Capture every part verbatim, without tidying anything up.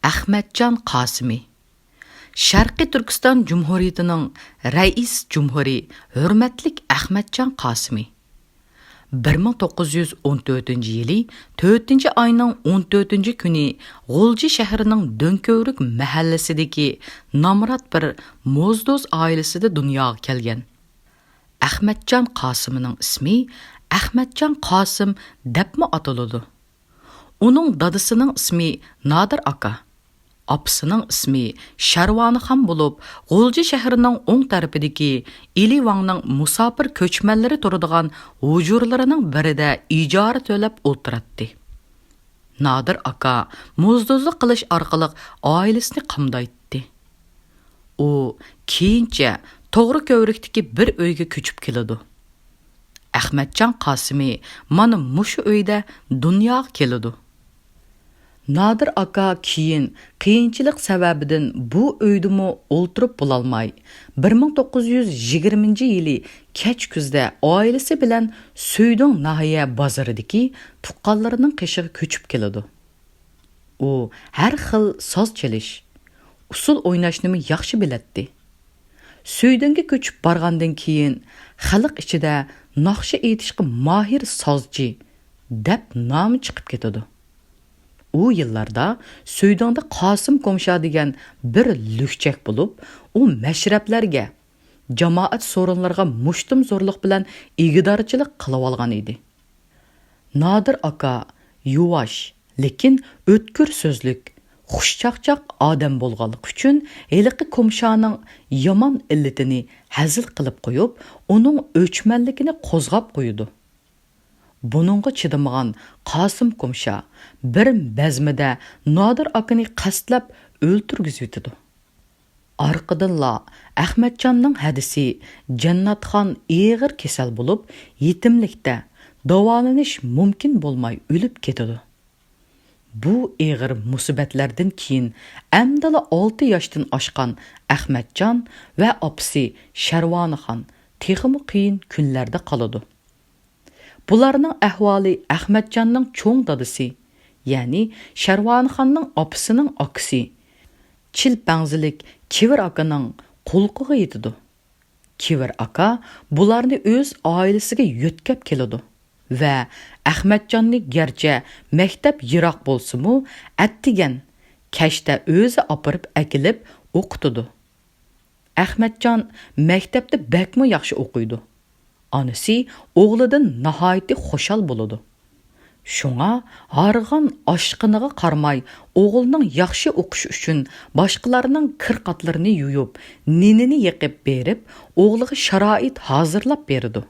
ئەخمەتجان قاسىمى. شەرقىي تۈركىستان جۇمھۇرىيىتىنىڭ رەئىس جۇمھۇرى، ھۆرمەتلىك ئەخمەتجان قاسىمى. بىر مىڭ توققۇز يۈز ئون تۆتىنچى يىلى تۆتىنچى ئاينىڭ ئون تۆتىنچى كۈنى غۇلجا شەھىرىنىڭ دۆڭكۆۋرۈك مەھەللىسىدىكى نامرات بىر موزدوز ئائىلىسىدە دۇنياغا كەلگەن. ئەخمەتجان قاسىمىنىڭ ئىسمى ئەخمەتجان قاسىم دەپمۇ ئاتىلىدۇ. ئۇنىڭ دادىسىنىڭ ئىسمى نادىر ئاكا، ئاپىسىنىڭ ئىسمى شەرۋانىخان بولۇپ، غۇلجا شەھىرىنىڭ ئوڭ تەرىپىدىكى ئىلى ۋاڭنىڭ مۇساپىر كۆچمەنلىرى تۇرىدىغان ھۇجرىلىرىنىڭ بىرىدە ئىجارە تۆلەپ ئولتۇراتتى. نادىر ئاكا موزدوزلۇق قىلىش ئارقىلىق ئائىلىسىنى قامدايتتى. ئۇ كېيىنچە توغرا كۆۋرۈكتىكى بىر ئۆيگە كۆچۈپ كېلىدۇ. ئەخمەتجان قاسىمى مانا مۇشۇ ئۆيدە دۇنياغا كېلىدۇ. نادىر ئاكا كېيىن قىيىنچىلىق سەۋەبىدىن بۇ ئۆيدىمۇ ئولتۇرۇپ بولالماي، بىر مىڭ توققۇز يۈز يىگىرمىنچى يىلى كەچ كۈزدە ئائىلىسى بىلەن سۈيدۈڭ ناھىيە بازىرىدىكى تۇغقانلىرىنىڭ قېشىغا كۆچۈپ كېلىدۇ. ئۇ ھەر خىل ساز چېلىش، ئۇسسۇل ئويناشنىمۇ ياخشى بىلەتتى. سۈيدۈڭگە كۆچۈپ بارغاندىن كېيىن، خەلق ئىچىدە ناخشا ئېيتىشقا ماھىر سازچى دەپ نامى چىقىپ كېتىدۇ. ئۇ يىللاردا سۈيدۈڭدە قاسىم كومشا دېگەن بىر لۈكچەك بولۇپ، ئۇ مەشرەپلەرگە، جامائەت سورۇنلىرىغا مۇشتۇمزورلۇق بىلەن ئىگىدارچىلىق قىلىۋالغان ئىدى. نادىر ئاكا يۇۋاش، لېكىن ئۆتكۈر سۆزلۈك، خۇشچاقچاق ئادەم بولغانلىقى ئۈچۈن، ھېلىقى كومشانىڭ يامان ئىللىتىنى ھەزىل قىلىپ قويۇپ، ئۇنىڭ ئۆچمەنلىكىنى قوزغاپ قويىدۇ. بۇنىڭغا چىدىمىغان قاسىم كومشا بىر بەزمىدە نادىر ئاكىنى قەستلەپ ئۆلتۈرگۈزۈۋېتىدۇ. ئارقىدىنلا ئەخمەتجاننىڭ ھەدىسى جەننەتخان ئېغىر كېسەل بولۇپ، يېتىملىكتە داۋالىنىش مۇمكىن بولماي ئۆلۈپ كېتىدۇ. بۇ ئېغىر مۇسىبەتلەردىن كېيىن ئەمدىلا ئالتە ياشتىن ئاشقان ئەخمەتجان ۋە ئاپىسى شەرۋانىخان تېخىمۇ قىيىن كۈنلەردە قالىدۇ. بۇلارنىڭ ئەھۋالى ئەخمەتجاننىڭ چوڭ دادىسى، يەنى شەرۋانىخاننىڭ ئاپىسىنىڭ ئاكىسى، چىلپەڭزىلىك كىۋىر ئاكىنىڭ قۇلىقىغا يېتىدۇ. كىۋىر ئاكا بۇلارنى ئۆز ئائىلىسىگە يۆتكەپ كېلىدۇ ۋە ئەخمەتجاننى گەرچە مەكتەپ يىراق بولسىمۇ، ئەتىگەن، كەچتە ئۆزى ئاپىرىپ ئەكېلىپ ئوقۇتىدۇ. ئەخمەتجان مەكتەپتە بەكمۇ ياخشى ئوقۇيدۇ. ئانىسى ئوغلىدىن ناھايىتى خۇشال بولىدۇ. شۇڭا ھارغان ئاشقىنىغا قارىماي، ئوغلىنىڭ ياخشى ئوقۇشى ئۈچۈن باشقىلارنىڭ كىر-قاتلىرىنى يۇيۇپ، نېنىنى يېقىپ بېرىپ، ئوغلىغا شارائىت ھازىرلاپ بېرىدۇ.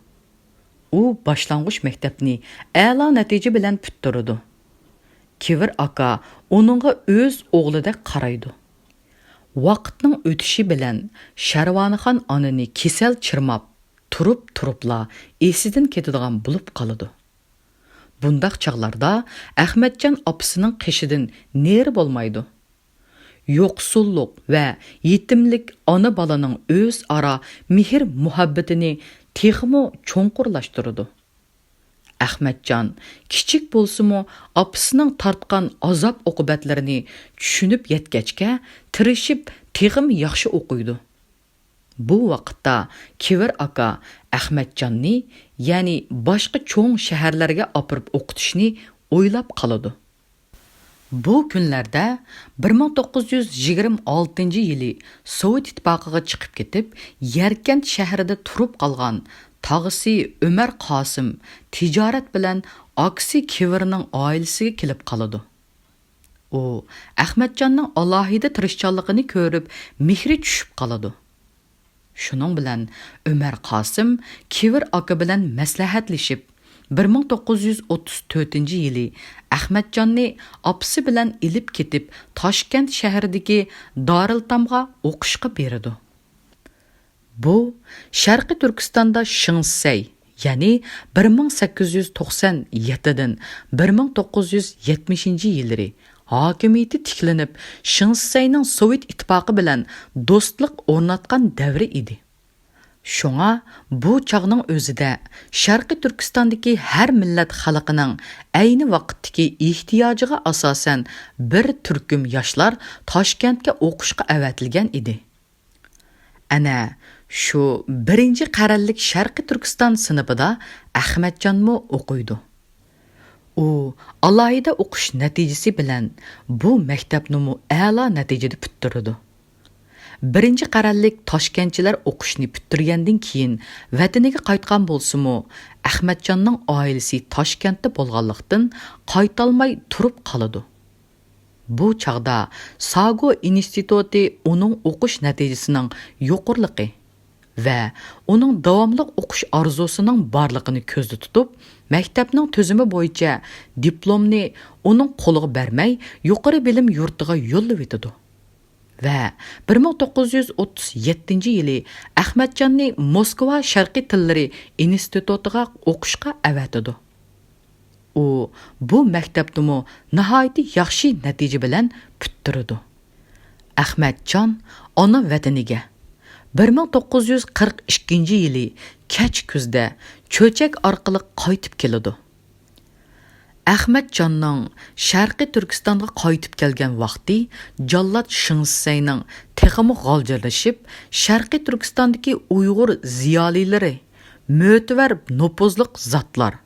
ئۇ باشلانغۇچ مەكتەپنى ئەلا نەتىجە بىلەن پۈتتۈرىدۇ. كىۋىر ئاكا ئۇنىڭغا ئۆز ئوغلىدەك قارايدۇ. ۋاقىتنىڭ ئۆتۈشى بىلەن شەرۋانىخان ئانىنى كېسەل چىرماپ، تۇرۇپ-تۇرۇپلا ئېسىدىن كېتىدىغان بولۇپ قالىدۇ. بۇنداق چاغلاردا ئەخمەتجان ئاپىسىنىڭ قېشىدىن نېرى بولمايدۇ. يوقسۇللۇق ۋە يېتىملىك ئانا-بالىنىڭ ئۆزئارا مېھىر-مۇھەببىتىنى تېخىمۇ چوڭقۇرلاشتۇرىدۇ. ئەخمەتجان كىچىك بولسىمۇ، ئاپىسىنىڭ تارتقان ئازاب-ئوقۇبەتلىرىنى چۈشىنىپ يەتكەچكە، تىرىشىپ تېخىمۇ ياخشى ئوقۇيدۇ. بۇ ۋاقىتتا كىۋىر ئاكا ئەخمەتجاننى، يەنى باشقا چوڭ شەھەرلەرگە ئاپىرىپ ئوقۇتۇشنى ئويلاپ قالىدۇ. بۇ كۈنلەردە بىر مىڭ توققۇز يۈز يىگىرمە ئالتىنچى يىلى سوۋېت ئىتتىپاقىغا چىقىپ كېتىپ، يەركەنت شەھىرىدە تۇرۇپ قالغان تاغىسى ئۆمەر قاسىم تىجارەت بىلەن ئاكىسى كىۋىرنىڭ ئائىلىسىگە كېلىپ قالىدۇ. ئۇ ئەخمەتجاننىڭ ئالاھىدە تىرىشچانلىقىنى كۆرۈپ، مېھرى چۈشۈپ قالىدۇ. شۇنىڭ بىلەن ئۆمەر قاسىم كىۋىر ئاكا بىلەن مەسلىھەتلىشىپ، بىر مىڭ توققۇز يۈز ئوتتۇز تۆتىنچى يىلى ئەخمەتجاننى ئاپىسى بىلەن ئېلىپ كېتىپ، تاشكەنت شەھىرىدىكى دارىلئېتامغا ئوقۇشقا بېرىدۇ. بۇ شەرقىي تۈركىستاندا شېڭ شىسەي، يەنى بىر مىڭ سەككىز يۈز توقسان يەتتىدىن بىر مىڭ توققۇز يۈز يەتمىشىنچى يىللىرى ھاكىمىيىتى تىكلىنىپ، شېڭ شىسەينىڭ سوۋېت ئىتتىپاقى بىلەن دوستلۇق ئورناتقان دەۋرى ئىدى. شۇڭا بۇ چاغنىڭ ئۆزىدە شەرقىي تۈركىستاندىكى ھەر مىللەت خەلقىنىڭ ئەينى ۋاقىتتىكى ئېھتىياجىغا ئاساسەن بىر تۈركۈم ياشلار تاشكەنتكە ئوقۇشقا ئەۋەتىلگەن ئىدى. ئەنە شۇ بىرىنچى قەرەللىك شەرقىي تۈركىستان سىنىپىدا ئەخمەتجانمۇ ئوقۇيدۇ. ئۇ ئالاھىدە ئوقۇش نەتىجىسى بىلەن بۇ مەكتەپنىمۇ ئەلا نەتىجىدە پۈتتۈرىدۇ. بىرىنچى قەرەللىك تاشكەنتچىلەر ئوقۇشنى پۈتتۈرگەندىن كېيىن ۋەتىنىگە قايتقان بولسىمۇ، ئەخمەتجاننىڭ ئائىلىسى تاشكەنتتە بولغانلىقتىن، قايتالماي تۇرۇپ قالىدۇ. بۇ چاغدا ساگو ئىنستىتۇتى ئۇنىڭ ئوقۇش نەتىجىسىنىڭ يۇقىرىلىقى ۋە ئۇنىڭ داۋاملىق ئوقۇش ئارزۇسىنىڭ بارلىقىنى كۆزدە تۇتۇپ، مەكتەپنىڭ تۈزۈمى بويىچە دىپلومنى ئۇنىڭ قولىغا بەرمەي، يۇقىرى بىلىم يۇرتىغا يوللىۋېتىدۇ ۋە بىر مىڭ توققۇز يۈز ئوتتۇز يەتتىنچى يىلى ئەخمەتجاننى موسكۋا شەرقىي تىللىرى ئىنستىتۇتىغا ئوقۇشقا ئەۋەتىدۇ. ئۇ بۇ مەكتەپنىمۇ ناھايىتى ياخشى نەتىجە بىلەن پۈتتۈرىدۇ. ئەخمەتجان ئانا ۋەتىنىگە بىر مىڭ توققۇز يۈز قىرىق ئىككىنچى يىلى كەچ كۈزدە چۆچەك ئارقىلىق قايتىپ كېلىدۇ. ئەخمەتجاننىڭ شەرقىي تۈركىستانغا قايتىپ كەلگەن ۋاقتى جاللات شېڭ شىسەينىڭ تېخىمۇ غالجىرلىشىپ، شەرقىي تۈركىستاندىكى ئۇيغۇر زىيالىيلىرى، مۆتىۋەر نوپۇزلۇق زاتلار،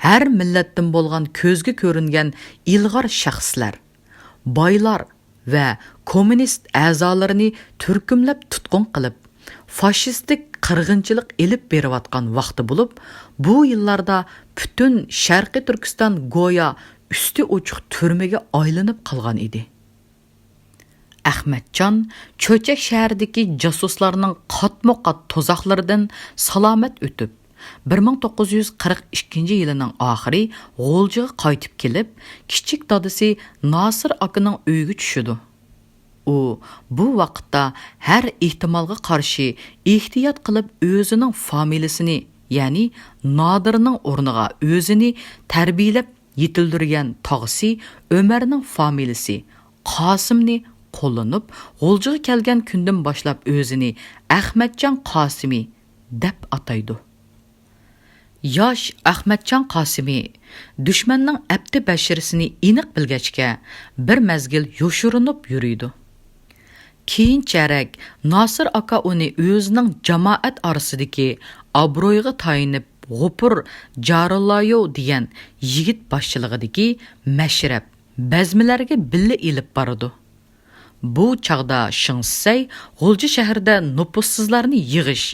ھەر مىللەتتىن بولغان كۆزگە كۆرۈنگەن ئىلغار شەخسلەر، بايلار ۋە كوممۇنىست ئەزالىرىنى تۈركۈملەپ تۇتقۇن قىلىپ، فاشىستىك قىرغىنچىلىق ئېلىپ بېرىۋاتقان ۋاقتى بولۇپ، بۇ يىللاردا پۈتۈن شەرقىي تۈركىستان گويا ئۈستى ئوچۇق تۈرمىگە ئايلىنىپ قالغان ئىدى. ئەخمەتجان چۆچەك شەھىرىدىكى جاسۇسلارنىڭ قاتمۇ قات تۇزاقلىرىدىن سالامەت ئۆتۈپ، بىر مىڭ توققۇز يۈز قىرىق ئىككىنچى يىلىنىڭ ئاخىرى غۇلجىغا قايتىپ كېلىپ، كىچىك دادىسى ناسىر ئاكىنىڭ ئۆيىگە چۈشىدۇ. ئۇ بۇ ۋاقىتتا ھەر ئېھتىمالغا قارشى ئېھتىيات قىلىپ ئۆزىنىڭ فامىلىسىنى، يەنى نادىرنىڭ ئورنىغا ئۆزىنى تەربىيەلەپ يېتىلدۈرگەن تاغىسى ئۆمەرنىڭ فامىلىسى قاسىمنى قوللىنىپ، غۇلجىغا كەلگەن كۈندىن باشلاپ ئۆزىنى ئەخمەتجان قاسىمى دەپ ئاتايدۇ. ياش ئەخمەتجان قاسىمى دۈشمەننىڭ ئەپتى بەشىرىسىنى ئېنىق بىلگەچكە، بىر مەزگىل يوشۇرۇنۇپ يۈرىدۇ. كېيىنچەرەك ناسىر ئاكا ئۇنى ئۆزىنىڭ جامائەت ئارىسىدىكى ئابرۇيىغا تايىنىپ، غوپۇر جارىلايو دېگەن يىگىت باشچىلىقىدىكى مەشرەپ، بەزمىلەرگە بىللە ئېلىپ بارىدۇ. بۇ چاغدا شېڭ شىسەي غۇلجا شەھىرىدە نوپۇسسىزلارنى يىغىش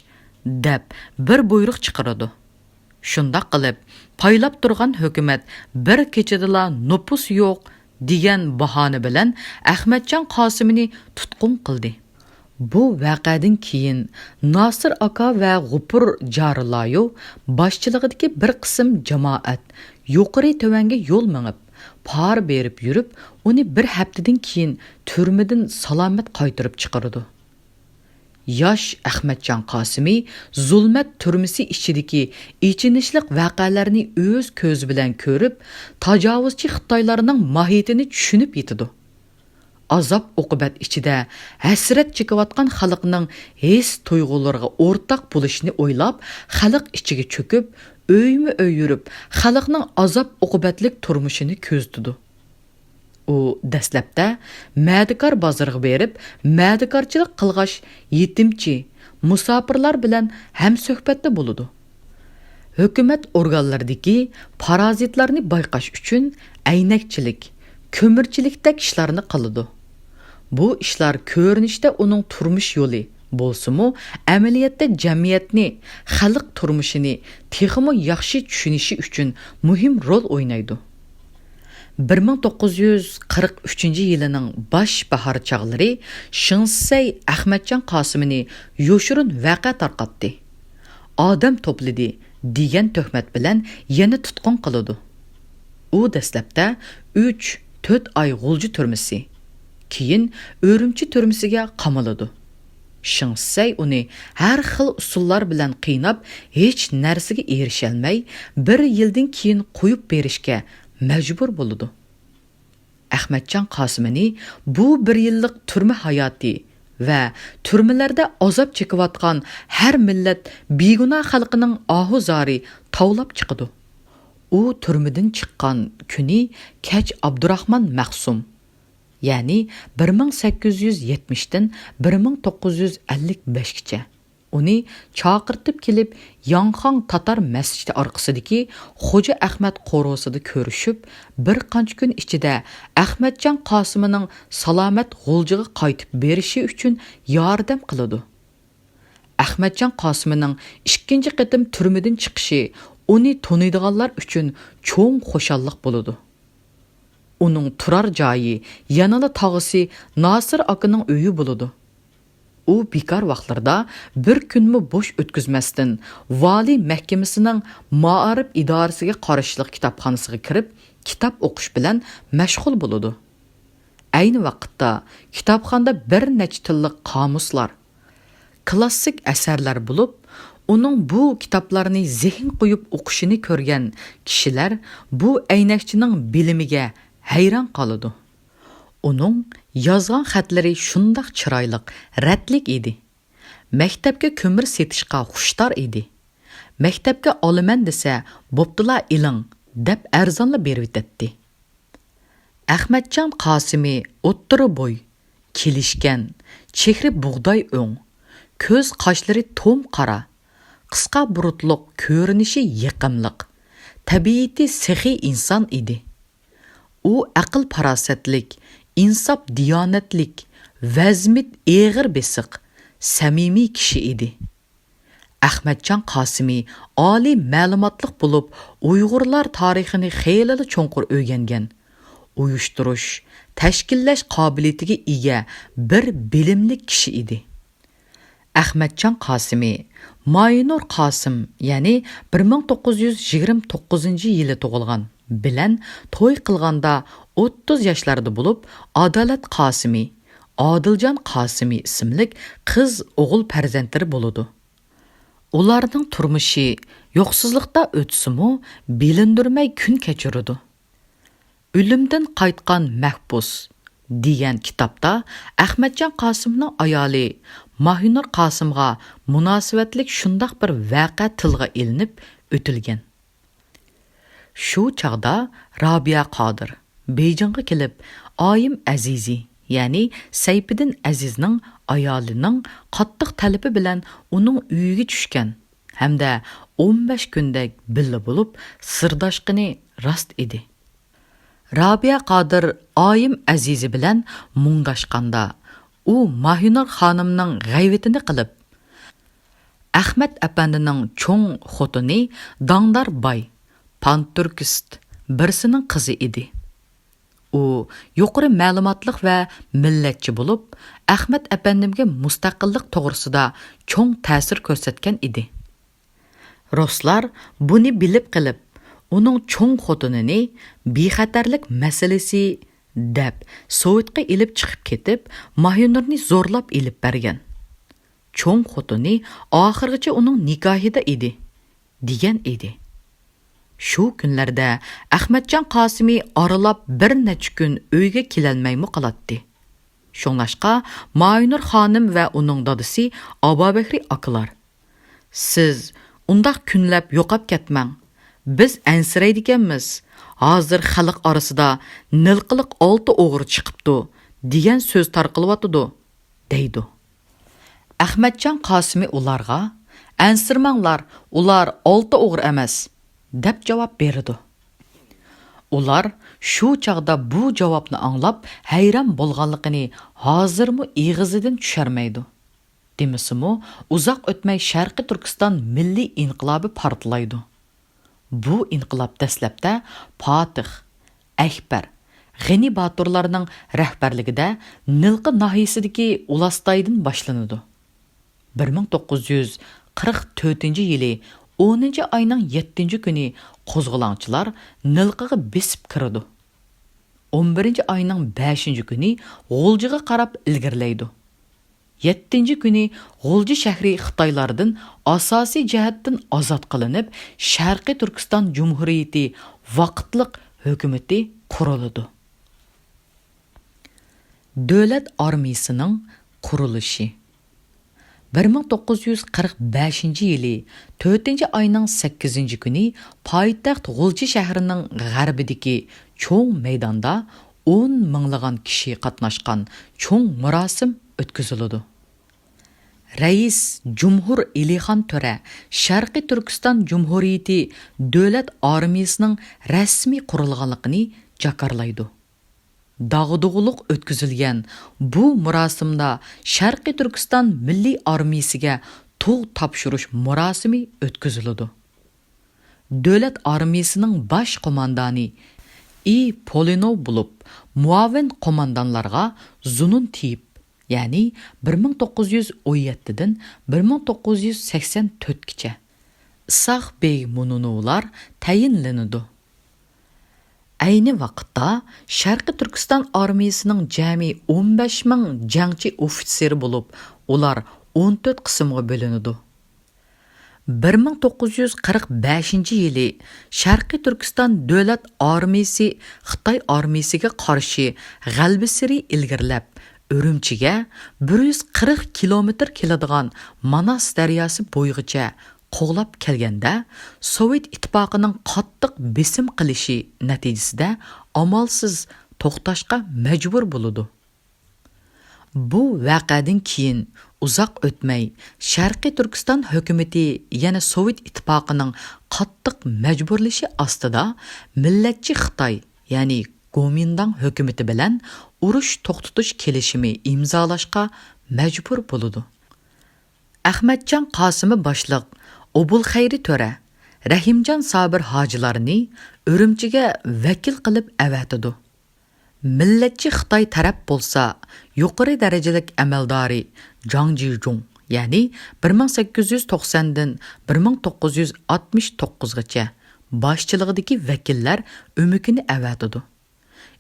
دەپ بىر بۇيرۇق چىقىرىدۇ. شۇنداق قىلىپ، پايلاپ تۇرغان ھۆكۈمەت بىر كېچىدىلا نوپۇس يوق دېگەن باھانە بىلەن ئەخمەتجان قاسىمىنى تۇتقۇن قىلدى. بۇ ۋەقەدىن كېيىن ناسىر ئاكا ۋە غوپۇر جارىلايو باشچىلىقىدىكى بىر قىسىم جامائەت يۇقىرى تۆۋەنگە يول مېڭىپ، پارا بېرىپ يۈرۈپ، ئۇنى بىر ھەپتىدىن كېيىن تۈرمىدىن سالامەت قايتۇرۇپ چىقىرىدۇ. ياش ئەخمەتجان قاسىمى زۇلمەت تۈرمىسى ئىچىدىكى ئېچىنىشلىق ۋەقەلەرنى ئۆز كۆزى بىلەن كۆرۈپ، تاجاۋۇزچى خىتايلارنىڭ ماھىيىتىنى چۈشىنىپ يېتىدۇ. ئازاب-ئوقۇبەت ئىچىدە ھەسرەت چېكىۋاتقان خەلقنىڭ ھېس-تۇيغۇلىرىغا ئورتاق بولۇشنى ئويلاپ، خەلق ئىچىگە چۆكۈپ، ئۆيمۇ-ئۆي يۈرۈپ، خەلقنىڭ ئازاب-ئوقۇبەتلىك تۇرمۇشىنى كۆزىتىدۇ. ئۇ دەسلەپتە مەدىكار بازىرىغا بېرىپ، مەدىكارچىلىق قىلغاچ، يېتىمچى، مۇساپىرلار بىلەن ھەمسۆھبەتتە بولىدۇ. ھۆكۈمەت ئورگانلىرىدىكى پارازىتلارنى بايقاش ئۈچۈن ئەينەكچىلىك، كۆمۈرچىلىكتەك ئىشلارنى قىلىدۇ. بۇ ئىشلار كۆرۈنۈشتە ئۇنىڭ تۇرمۇش يولى بولسىمۇ، ئەمەلىيەتتە جەمئىيەتنى، خەلق تۇرمۇشىنى تېخىمۇ ياخشى چۈشىنىشى ئۈچۈن مۇھىم رول ئوينايدۇ. بىر مىڭ توققۇز يۈز قىرىق ئۈچىنچى يىلىنىڭ باش باھار چاغلىرى شېڭ شىسەي ئەخمەتجان قاسىمىنى يوشۇرۇن ۋەقە تارقاتتى، ئادەم توپلىدى دېگەن تۆھمەت بىلەن يەنە تۇتقۇن قىلىدۇ. ئۇ دەسلەپتە ئۈچ، تۆت ئاي غۇلجا تۈرمىسى، كېيىن ئۈرۈمچى تۈرمىسىگە قامىلىدۇ. شېڭ شىسەي ئۇنى ھەر خىل ئۇسۇللار بىلەن قىيناپ، ھېچ نەرسىگە ئېرىشەلمەي، بىر يىلدىن كېيىن قويۇپ بېرىشكە مەجبۇر بولىدۇ. ئەخمەتجان قاسىمىنى بۇ بىر يىللىق تۈرمە ھاياتى ۋە تۈرمىلەردە ئازاب چېكىۋاتقان ھەر مىللەت بىگۇناھ خەلقىنىڭ ئاھۇ-زارى تاۋلاپ چىقىدۇ. ئۇ تۈرمىدىن چىققان كۈنى كەچ ئابدۇراخمان مەخسۇم، يەنى بىر مىڭ سەككىز يۈز يەتمىشتىن بىر مىڭ توققۇز يۈز ئەللىك بەشكىچە، ئۇنى چاقىرتىپ كېلىپ، ياڭخاڭ تاتار مەسچىتى ئارقىسىدىكى خوجا ئەخمەت قورۇسىدا كۆرۈشۈپ، بىر قانچە كۈن ئىچىدە ئەخمەتجان قاسىمىنىڭ سالامەت غۇلجىغا قايتىپ بېرىشى ئۈچۈن ياردەم قىلىدۇ. ئەخمەتجان قاسىمىنىڭ ئىككىنچى قېتىم تۈرمىدىن چىقىشى ئۇنى تونۇيدىغانلار ئۈچۈن چوڭ خۇشاللىق بولىدۇ. ئۇنىڭ تۇرار جايى يەنىلا تاغىسى ناسىر ئاكىنىڭ ئۆيى بولىدۇ. ئۇ بىكار ۋاقىتلىرىدا بىر كۈنمۇ بوش ئۆتكۈزمەستىن، ۋالىي مەھكىمىسىنىڭ مائارىپ ئىدارىسىگە قارشىلىق كىتابخانىسىغا كىرىپ، كىتاب ئوقۇش بىلەن مەشغۇل بولىدۇ. ئەينى ۋاقىتتا كىتابخانىدا بىر نەچچە تىللىق قامۇسلار، كلاسسىك ئەسەرلەر بولۇپ، ئۇنىڭ بۇ كىتابلارنى زېھىن قويۇپ ئوقۇشىنى كۆرگەن كىشىلەر بۇ ئەينەكچىنىڭ بىلىمىگە ھەيران قالىدۇ. ئۇنىڭ يازغان خەتلىرى شۇنداق چىرايلىق، رەتلىك ئىدى. مەكتەپكە كۆمۈر سېتىشقا خۇشتار ئىدى. مەكتەپكە ئالىمەن دېسە، بوپتۇلا ئېلىڭ، دەپ ئەرزانلا بېرىۋېتەتتى. ئەخمەتجان قاسىمى ئوتتۇرا بوي، كېلىشكەن، چېھرى بۇغداي ئۆڭ، كۆز قاشلىرى توم قارا، قىسقا بۇرۇتلۇق، كۆرۈنۈشى يېقىملىق، تەبىئىتى سېخىي ئىنسان ئىدى. ئۇ ئەقىل-پاراسەتلىك، ئىنساپ-دىيانەتلىك، ۋەزمىت ئېغىر بېسىق، سەمىمىي كىشى ئىدى. ئەخمەتجان قاسىمى ئالىي مەلۇماتلىق بولۇپ، ئۇيغۇرلار تارىخىنى خېلىلا چوڭقۇر ئۆگەنگەن، ئۇيۇشتۇرۇش، تەشكىللەش قابىلىيىتىگە ئىگە بىر بىلىملىك كىشى ئىدى. ئەخمەتجان قاسىمى ماھىنۇر قاسىم، يەنى بىر مىڭ توققۇز يۈز يىگىرمە توققۇزىنچى يىلى تۇغۇلغان، بىلەن توي قىلغاندا ئوتتۇز ياشلاردا بولۇپ، ئادالەت قاسىمى، ئادىلجان قاسىمى ئىسىملىك قىز ئوغۇل پەرزەنتلىرى بولىدۇ. ئۇلارنىڭ تۇرمۇشى يوقسۇزلۇقتا ئۆتسىمۇ، بىلىندۈرمەي كۈن كەچۈرىدۇ. ئۆلۈمدىن قايتقان مەھبۇس دېگەن كىتابتا ئەخمەتجان قاسىمنىڭ ئايالى ماھىنۇر قاسىمغا مۇناسىۋەتلىك شۇنداق بىر ۋەقە تىلغا ئېلىنىپ ئۆتۈلگەن. شۇ چاغدا رابىيە قادىر بېيجىڭغا كېلىپ، ئايىم ئەزىزى، يەنى سەيپىدىن ئەزىزنىڭ ئايالىنىڭ قاتتىق تەلىپى بىلەن ئۇنىڭ ئۆيىگە چۈشكەن ھەمدە ئون بەش كۈندەك بىللە بولۇپ سىرداشقىنى راست ئىدى. رابىيە قادىر ئايىم ئەزىزى بىلەن مۇڭداشقاندا، ئۇ ماھىنۇر خانىمنىڭ غەيۋىتىنى قىلىپ، ئەخمەت ئەپەندىنىڭ چوڭ خوتۇنى داڭدار باي، پانتۈركىست بىرسىنىڭ قىزى ئىدى. ئۇ يۇقىرى مەلۇماتلىق ۋە مىللەتچى بولۇپ، ئەخمەت ئەپەندىمگە مۇستەقىللىق توغرىسىدا چوڭ تەسىر كۆرسەتكەن ئىدى. رۇسلار بۇنى بىلىپ قېلىپ، ئۇنىڭ چوڭ خوتۇنىنى بىخەتەرلىك مەسىلىسى دەپ سوۋېتقا ئېلىپ چىقىپ كېتىپ، ماھىنۇرنى زورلاپ ئېلىپ بەرگەن. چوڭ خوتۇنى ئاخىرغىچە ئۇنىڭ نىكاھىدا ئىدى، دېگەن ئىدى. شۇ كۈنلەردە ئەخمەتجان قاسىمى ئارىلاپ بىر نەچچە كۈن ئۆيگە كېلەلمەيمۇ قالاتتى. شۇڭلاشقا ماھىنۇر خانىم ۋە ئۇنىڭ دادىسى ئابابەكرى ئاكىلار، سىز ئۇنداق كۈنلەپ يوقاپ كەتمەڭ، بىز ئەنسىرەيدىكەنمىز، ھازىر خەلق ئارىسىدا نىلقىلىق ئالتە ئوغرى چىقىپتۇ، دېگەن سۆز تارقىلىۋاتىدۇ، دەيدۇ. ئەخمەتجان قاسىمى ئۇلارغا، ئەنسىرىمەڭلار، ئۇلار ئالتە ئوغرى ئەمەس، دەپ جاۋاب بېرىدۇ. ئۇلار شۇ چاغدا بۇ جاۋابنى ئاڭلاپ ھەيران بولغانلىقىنى ھازىرمۇ ئېغىزىدىن چۈشەرمەيدۇ. دېمىسىمۇ، ئۇزاق ئۆتمەي شەرقىي تۈركىستان مىللىي ئىنقىلابى پارتلايدۇ. بۇ ئىنقىلاب دەسلەپتە پاتىخ، ئەكبەر، غېنى باتۇرلارنىڭ رەھبەرلىكىدە نىلقا ناھىيىسىدىكى ئۇلاستايدىن باشلىنىدۇ. بىر مىڭ توققۇز يۈز قىرىق تۆتىنچى يىلى ئونىنچى ئاينىڭ يەتتىنچى كۈنى قوزغىلاڭچىلار نىلقىغا بېسىپ كىرىدۇ. ئون بىرىنچى ئاينىڭ بەشىنچى كۈنى غۇلجىغا قاراپ ئىلگىرىلەيدۇ. يەتتىنچى كۈنى غۇلجا شەھىرى خىتايلاردىن ئاساسىي جەھەتتىن ئازاد قىلىنىپ، شەرقىي تۈركىستان جۇمھۇرىيىتى ۋاقىتلىق ھۆكۈمىتى قۇرۇلىدۇ. دۆلەت ئارمىيىسىنىڭ قۇرۇلۇشى. بىر مىڭ توققۇز يۈز قىرىق بەشىنچى يىلى تۆتىنچى ئاينىڭ سەككىزىنچى كۈنى پايتەخت غۇلجا شەھىرىنىڭ غەربىدىكى چوڭ مەيداندا ئون مىڭلىغان كىشى قاتناشقان چوڭ مۇراسىم ئۆتكۈزۈلىدۇ. رەئىس جۇمھۇر ئېلىخان تۆرە شەرقىي تۈركىستان جۇمھۇرىيىتى دۆلەت ئارمىيىسىنىڭ رەسمىي قۇرۇلغانلىقىنى جاكارلايدۇ. داغدۇغىلىق ئۆتكۈزۈلگەن بۇ مۇراسىمدا شەرقىي تۈركىستان مىللىي ئارمىيىسىگە تۇغ تاپشۇرۇش مۇراسىمى ئۆتكۈزۈلىدۇ. دۆلەت ئارمىيىسىنىڭ باش قوماندانى ئى پولىنوۋ بولۇپ، مۇئاۋىن قوماندانلارغا زۇنۇن تېيىپ، يەنى بىر مىڭ توققۇز يۈز ئون يەتتىدىن بىر مىڭ توققۇز يۈز سەكسەن تۆتكىچە ئىساق بېگ مۇنۇنوۋلار تەيىنلىنىدۇ. ئەينى ۋاقىتتا شەرقىي تۈركىستان ئارمىيىسىنىڭ جەمئىي ئون بەش مىڭ جەڭچى ئوفىتسېرى بولۇپ، ئۇلار ئون تۆت قىسىمغا بۆلۈنىدۇ. بىر مىڭ توققۇز يۈز قىرىق بەشىنچى يىلى شەرقىي تۈركىستان دۆلەت ئارمىيىسى خىتاي ئارمىيىسىگە قارشى غەلىبىسېرى ئىلگىرىلەپ، ئۈرۈمچىگە بىر يۈز قىرىق كىلومېتىر كېلىدىغان ماناس دەرياسى بويىغىچە قوغلاپ كەلگەندە، سوۋېت ئىتتىپاقىنىڭ قاتتىق بېسىم قىلىشى نەتىجىسىدە ئامالسىز توختاشقا مەجبۇر بولىدۇ. بۇ ۋەقەدىن كېيىن ئۇزاق ئۆتمەي، شەرقىي تۈركىستان ھۆكۈمىتى يەنە سوۋېت ئىتتىپاقىنىڭ قاتتىق مەجبۇرلىشى ئاستىدا مىللەتچى خىتاي، يەنى گومىنداڭ ھۆكۈمىتى بىلەن ئۇرۇش توختىتىش كېلىشىمى ئىمزالاشقا مەجبۇر بولىدۇ. ئەخمەتجان قاسىمى باشلىق ئوبۇلخەيرى تۆرە، رەھىمجان سابىر ھاجىلارنى ئۈرۈمچىگە ۋەكىل قىلىپ ئەۋەتىدۇ. مىللەتچى خىتاي تەرەپ بولسا يۇقىرى دەرىجىلىك ئەمەلدارى جاڭ جىجۇڭ، يەنى بىر مىڭ سەككىز يۈز توقساندىن بىر مىڭ توققۇز يۈز ئاتمىش توققۇزغىچە باشچىلىقىدىكى ۋەكىللەر ئۆمىكىنى ئەۋەتىدۇ.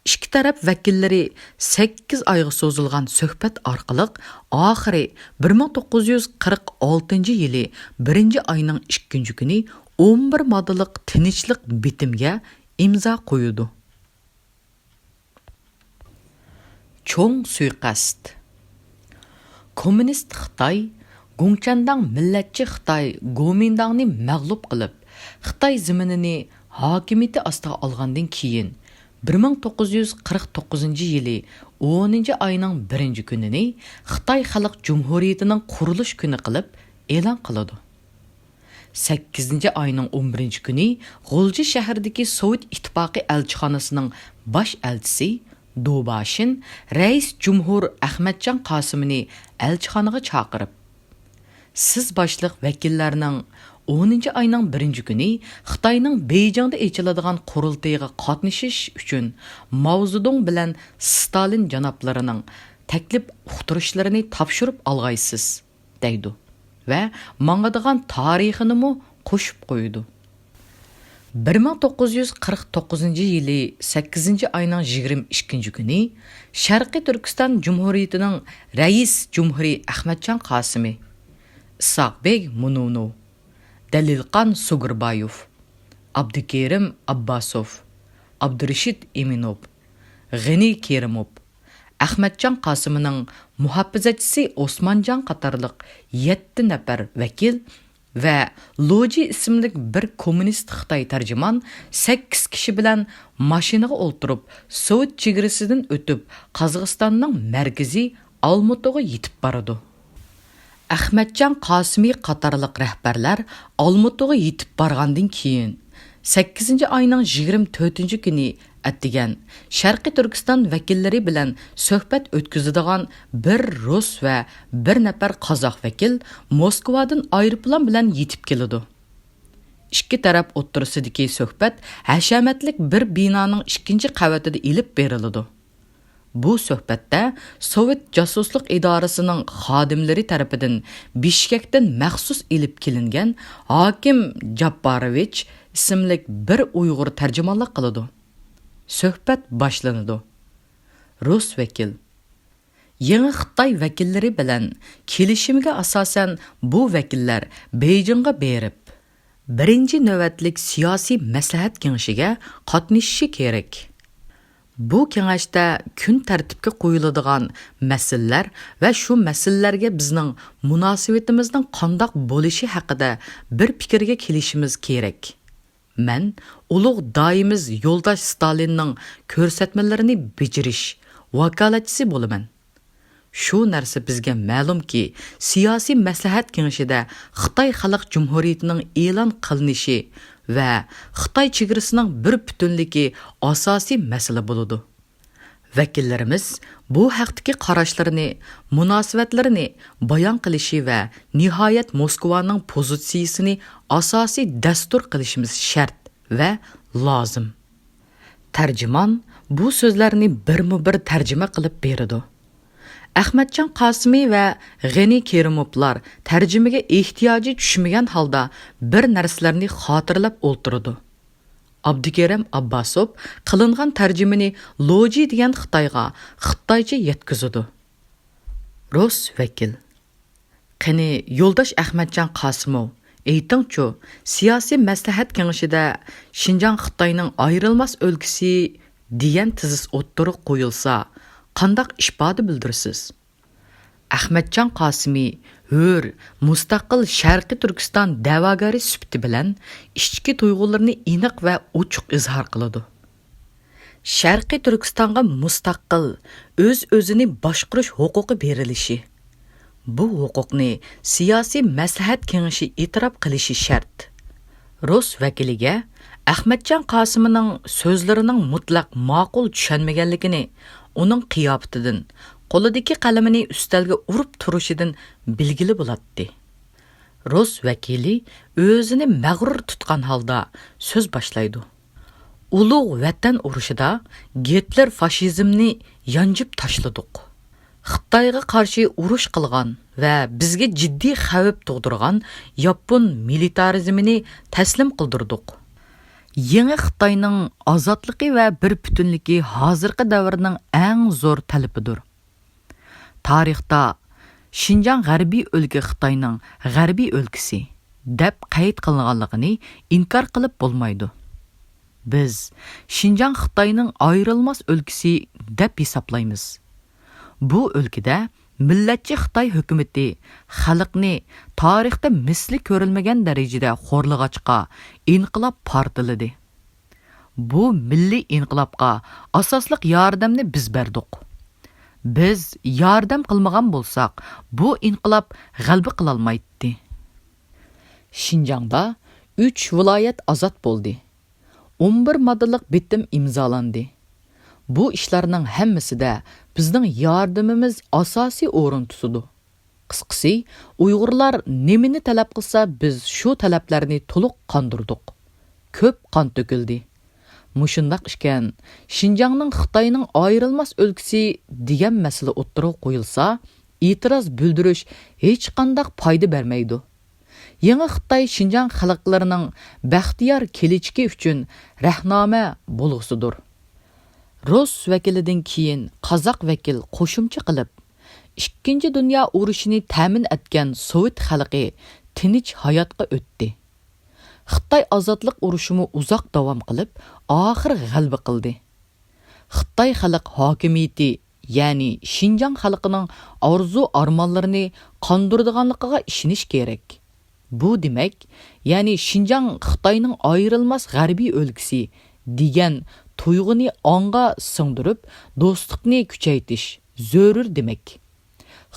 ئىككى تەرەپ ۋەكىللىرى سەككىز ئايغا سوزۇلغان سۆھبەت ئارقىلىق ئاخىرى بىر مىڭ توققۇز يۈز قىرىق ئالتىنچى يىلى بىرىنچى ئاينىڭ ئىككىنچى كۈنى ئون بىر ماددىلىق تىنچلىق بىتىمگە ئىمزا قويىدۇ. چوڭ سۇيىقەست. كوممۇنىست خىتاي، گۇڭچەنداڭ مىللەتچى خىتاي گومىنداڭنى مەغلۇپ قىلىپ، خىتاي زېمىنىنى ھاكىمىيىتى ئاستىغا ئالغاندىن كېيىن، بىر مىڭ توققۇز يۈز قىرىق توققۇزىنچى يىلى ئونىنچى ئاينىڭ بىرىنچى كۈنىنى خىتاي خەلق جۇمھۇرىيىتىنىڭ قۇرۇلۇش كۈنى قىلىپ ئېلان قىلىدۇ. سەككىزىنچى ئاينىڭ ئون بىرىنچى كۈنى غۇلجا شەھىرىدىكى سوۋېت ئىتتىپاقى ئەلچىخانىسىنىڭ باش ئەلچىسى دوباشىن رەئىس جۇمھۇر ئەخمەتجان قاسىمىنى ئەلچىخانىغا چاقىرىپ، سىز باشلىق ۋەكىللەرنىڭ ئونىنچى ئاينىڭ بىرىنچى كۈنى خىتاينىڭ بېيجىڭدا ئېچىلىدىغان قۇرۇلتىيىغا قاتنىشىش ئۈچۈن ماۋزېدۇڭ بىلەن ستالىن جانابلىرىنىڭ تەكلىپ ئۇقتۇرۇشلىرىنى تاپشۇرۇپ ئالغايسىز، دەيدۇ ۋە ماڭىدىغان تارىخىنىمۇ قوشۇپ قويىدۇ. بىر مىڭ توققۇز يۈز قىرىق توققۇزىنچى يىلى سەككىزىنچى ئاينىڭ يىگىرمە ئىككىنچى كۈنى شەرقىي تۈركىستان جۇمھۇرىيىتىنىڭ رەئىس جۇمھۇرى ئەخمەتجان قاسىمى، ئىسھاق بېگ مۇنۇنوۋ، دەلىلقان سۇگۇربايوف، ئابدۇكېرىم ئابباسوف، ئابدۇرېشىت ئىمىنوف، غېنى كېرىموف، ئەخمەتجان قاسىمىنىڭ مۇھاپىزەتچىسى ئوسمانجان قاتارلىق يەتتە نەپەر ۋەكىل ۋە لوجى ئىسىملىك بىر كوممۇنىست خىتاي تەرجىمان سەككىز كىشى بىلەن ماشىنىغا ئولتۇرۇپ، سوۋېت چېگرىسىدىن ئۆتۈپ، قازاقىستاننىڭ مەركىزى ئالمۇتىغا يېتىپ بارىدۇ. ئەخمەتجان قاسىمى قاتارلىق رەھبەرلەر ئالمۇتىغا يېتىپ بارغاندىن كېيىن، سەككىزىنچى ئاينىڭ يىگىرمە تۆتىنچى كۈنى ئەتىگەن شەرقىي تۈركىستان ۋەكىللىرى بىلەن سۆھبەت ئۆتكۈزىدىغان بىر رۇس ۋە بىر نەپەر قازاق ۋەكىل موسكۋادىن ئايروپىلان بىلەن يېتىپ كېلىدۇ. ئىككى تەرەپ ئوتتۇرىسىدىكى سۆھبەت ھەشەمەتلىك بىر بىنانىڭ ئىككىنچى قەۋىتىدە ئېلىپ بېرىلىدۇ. بۇ سۆھبەتتە سوۋېت جاسۇسلۇق ئىدارىسىنىڭ خادىملىرى تەرىپىدىن بىشكەكتىن مەخسۇس ئېلىپ كېلىنگەن ھاكىم جاپپاروۋىچ ئىسىملىك بىر ئۇيغۇر تەرجىمانلىق قىلىدۇ. سۆھبەت باشلىنىدۇ. رۇس ۋەكىل، يېڭى خىتاي ۋەكىللىرى بىلەن كېلىشىمگە ئاساسەن، بۇ ۋەكىللەر بېيجىڭغا بېرىپ، بىرىنچى نۆۋەتلىك سىياسىي مەسلىھەت كېڭىشىگە قاتنىشىشى كېرەك. بۇ كېڭەشتە كۈن تەرتىپكە قويۇلىدىغان مەسىلىلەر ۋە شۇ مەسىلىلەرگە بىزنىڭ مۇناسىۋىتىمىزنىڭ قانداق بولۇشى ھەققىدە بىر پىكىرگە كېلىشىمىز كېرەك. مەن ئۇلۇغ داھىيىمىز يولداش ستالىننىڭ كۆرسەتمىلىرىنى بېجىرىش ۋاكالەتچىسى بولىمەن. شۇ نەرسە بىزگە مەلۇمكى، سىياسىي مەسلىھەت كېڭىشىدە خىتاي خەلق جۇمھۇرىيىتىنىڭ ئېلان قىلىنىشى ۋە خىتاي چېگرىسىنىڭ بىر پۈتۈنلۈكى ئاساسىي مەسىلە بولىدۇ. ۋەكىللىرىمىز بۇ ھەقتىكى قاراشلىرىنى، مۇناسىۋەتلىرىنى بايان قىلىشى ۋە نىھايەت موسكۋانىڭ پوزىتسىيىسىنى ئاساسىي دەستۇر قىلىشىمىز شەرت ۋە لازىم. تەرجىمان بۇ سۆزلەرنى بىرمۇبىر تەرجىمە قىلىپ بېرىدۇ. ئەخمەتجان قاسىمى ۋە غېنى كېرىموۋلار تەرجىمىگە ئېھتىياجى چۈشمىگەن ھالدا بىر نەرسىلەرنى خاتىرىلەپ ئولتۇرىدۇ. ئابدۇكېرىم ئابباسوف قىلىنغان تەرجىمىنى لوجى دېگەن خىتايغا خىتايچە يەتكۈزىدۇ. رۇس ۋەكىل: قېنى، يولداش ئەخمەتجان قاسىموۋ، ئېيتىڭچۇ، سىياسىي مەسلىھەت كېڭىشىدە شىنجاڭ خىتاينىڭ ئايرىلماس ئۆلكىسى دېگەن تېزىس ئوتتۇرىغا قويۇلسا، قانداق ئىپادە بىلدۈرىسىز؟ ئەخمەتجان قاسىمى ھۆر، مۇستەقىل شەرقىي تۈركىستان دەۋاگىرى سۈپىتى بىلەن ئىچكى تۇيغۇلىرىنى ئېنىق ۋە ئوچۇق ئىزھار قىلىدۇ. شەرقىي تۈركىستانغا مۇستەقىل، ئۆز-ئۆزىنى باشقۇرۇش ھوقۇقى بېرىلىشى، بۇ ھوقۇقنى سىياسىي مەسلىھەت كېڭىشى ئېتىراپ قىلىشى شەرت. رۇس ۋەكىلىگە ئەخمەتجان قاسىمىنىڭ سۆزلىرىنىڭ مۇتلەق ماقۇل چۈشەنمىگەنلىكىنى ئۇنىڭ قىياپىتىدىن، قولىدىكى قەلىمىنى ئۈستەلگە ئۇرۇپ تۇرۇشىدىن بىلگىلى بولاتتى. رۇس ۋەكىلى ئۆزىنى مەغرۇر تۇتقان ھالدا سۆز باشلايدۇ. ئۇلۇغ ۋەتەن ئۇرۇشىدا گىتلېر فاشىزمنى يانجىپ تاشلىدۇق. خىتايغا قارشى ئۇرۇش قىلغان ۋە بىزگە جىددىي خەۋپ تۇغدۇرغان ياپون مىلىتارىزمىنى تەسلىم قىلدۇردۇق. يېڭى خىتاينىڭ ئازادلىقى ۋە بىر پۈتۈنلۈكى ھازىرقى دەۋرنىڭ ئەڭ زور تەلىپىدۇر. تارىختا شىنجاڭ غەربىي ئۆلكە خىتاينىڭ غەربىي ئۆلكىسى دەپ قەيت قىلىنغانلىقىنى ئىنكار قىلىپ بولمايدۇ. بىز شىنجاڭ خىتاينىڭ ئايرىلماس ئۆلكىسى دەپ ھېسابلايمىز. بۇ ئۆلكىدە مىللەتچى خىتاي ھۆكۈمىتى خەلقنى تارىختا مىسلى كۆرۈلمىگەن دەرىجىدە خورلىغاچقا، ئىنقىلاب پارتلىدى. بۇ مىللىي ئىنقىلابقا ئاساسلىق ياردەمنى بىز بەردۇق. بىز ياردەم قىلمىغان بولساق، بۇ ئىنقىلاب غەلىبە قىلالمايتتى. شىنجاڭدا ئۈچ ۋىلايەت ئازاد بولدى. ئون بىر ماددىلىق بىتىم ئىمزالاندى. بۇ ئىشلارنىڭ ھەممىسىدە بىزنىڭ ياردىمىمىز ئاساسىي ئورۇن تۇتىدۇ. قىسقىسى، ئۇيغۇرلار نېمىنى تەلەپ قىلسا، بىز شۇ تەلەپلەرنى تولۇق قاندۇردۇق. كۆپ قان تۆكۈلدى. مۇشۇنداق ئىكەن، شىنجاڭنىڭ خىتاينىڭ ئايرىلماس ئۆلكىسى دېگەن مەسىلە ئوتتۇرىغا قويۇلسا، ئېتىراز بىلدۈرۈش ھېچقانداق پايدا بەرمەيدۇ. يېڭى خىتاي شىنجاڭ خەلقلىرىنىڭ بەختىيار كېلىچىكى ئۈچۈن رەھنامە بولغۇسىدۇر. رۇس ۋەكىلىدىن كېيىن قازاق ۋەكىل قوشۇمچە قىلىپ، ئىككىنچى دۇنيا ئۇرۇشىنى تەمىن ئەتكەن سوۋېت خەلقى تىنچ ھاياتقا ئۆتتى. خىتاي ئازادلىق ئۇرۇشىمۇ ئۇزاق داۋام قىلىپ، ئاخىر غەلىبە قىلدى. خىتاي خەلق ھاكىمىيىتى، يەنى شىنجاڭ خەلقىنىڭ ئارزۇ-ئارمانلىرىنى قاندۇرىدىغانلىقىغا ئىشىنىش كېرەك. بۇ دېمەك، يەنى شىنجاڭ خىتاينىڭ ئايرىلماس غەربىي ئۆلكىسى دېگەن تۇيغۇنى ئاڭغا سىڭدۈرۈپ، دوستلۇقنى كۈچەيتىش زۆرۈر دېمەك.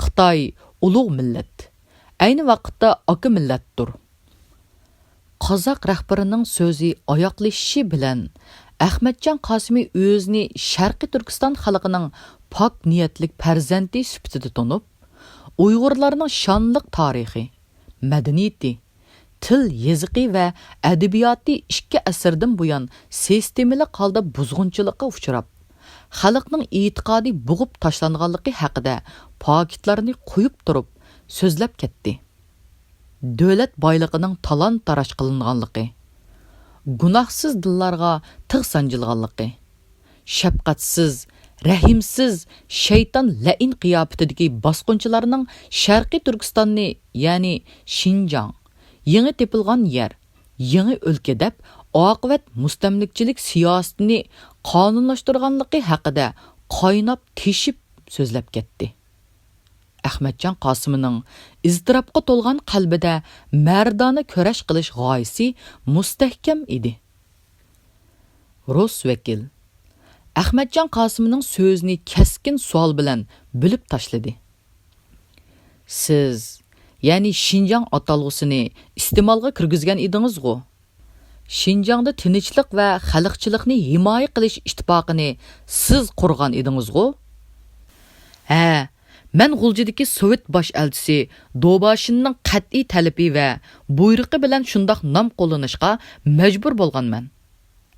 خىتاي ئۇلۇغ مىللەت، ئەينى ۋاقىتتا ئاكا مىللەتتۇر. قازاق رەھبىرىنىڭ سۆزى ئاياغلىشىشى بىلەن، ئەخمەتجان قاسىمى ئۆزىنى شەرقىي تۈركىستان خەلقىنىڭ پاك نىيەتلىك پەرزەنتى سۈپىتىدە تونۇپ، ئۇيغۇرلارنىڭ شانلىق تارىخى، مەدەنىيىتى، تىل يېزىقى ۋە ئەدەبىياتى ئىككى ئەسىردىن بۇيان سىستېمىلىق ھالدا بۇزغۇنچىلىققا ئۇچراپ، خەلقنىڭ ئېتىقادى بوغۇپ تاشلانغانلىقى ھەققىدە پاكىتلارنى قويۇپ تۇرۇپ سۆزلەپ كەتتى. دۆلەت بايلىقىنىڭ تالان-تاراج قىلىنغانلىقى، گۇناھسىز دىللارغا تىغ سانجىلغانلىقى، شەپقەتسىز، رەھىمسىز، شەيتان لەئىن قىياپىتىدىكى باسقۇنچىلارنىڭ شەرقىي تۈركىستاننى، يەنى شىنجاڭ، يېڭى تېپىلغان يەر، يېڭى ئۆلكە دەپ ئاقىۋەت مۇستەملىكىچىلىك سىياسىتىنى قانۇنلاشتۇرغانلىقى ھەققىدە قايناپ تېشىپ سۆزلەپ كەتتى. ئەخمەتجان قاسىمىنىڭ ئىزتىراپقا تولغان قەلبىدە مەردانە كۈرەش قىلىش غايىسى مۇستەھكەم ئىدى. رۇس ۋەكىل ئەخمەتجان قاسىمىنىڭ سۆزىنى كەسكىن سوئال بىلەن بۆلۈپ تاشلىدى. سىز، يەنى شىنجاڭ ئاتالغۇسىنى ئىستېمالغا كىرگۈزگەن ئىدىڭىزغۇ؟ شىنجاڭدا تىنچلىق ۋە خەلقچىلىقنى ھىمايە قىلىش ئىتتىپاقىنى سىز قۇرغان ئىدىڭىزغۇ؟ ھە، مەن غۇلجىدىكى سوۋېت باش ئەلچىسى دوباشىننىڭ قەتئىي تەلىپى ۋە بۇيرۇقى بىلەن شۇنداق نام قوللىنىشقا مەجبۇر بولغانمەن.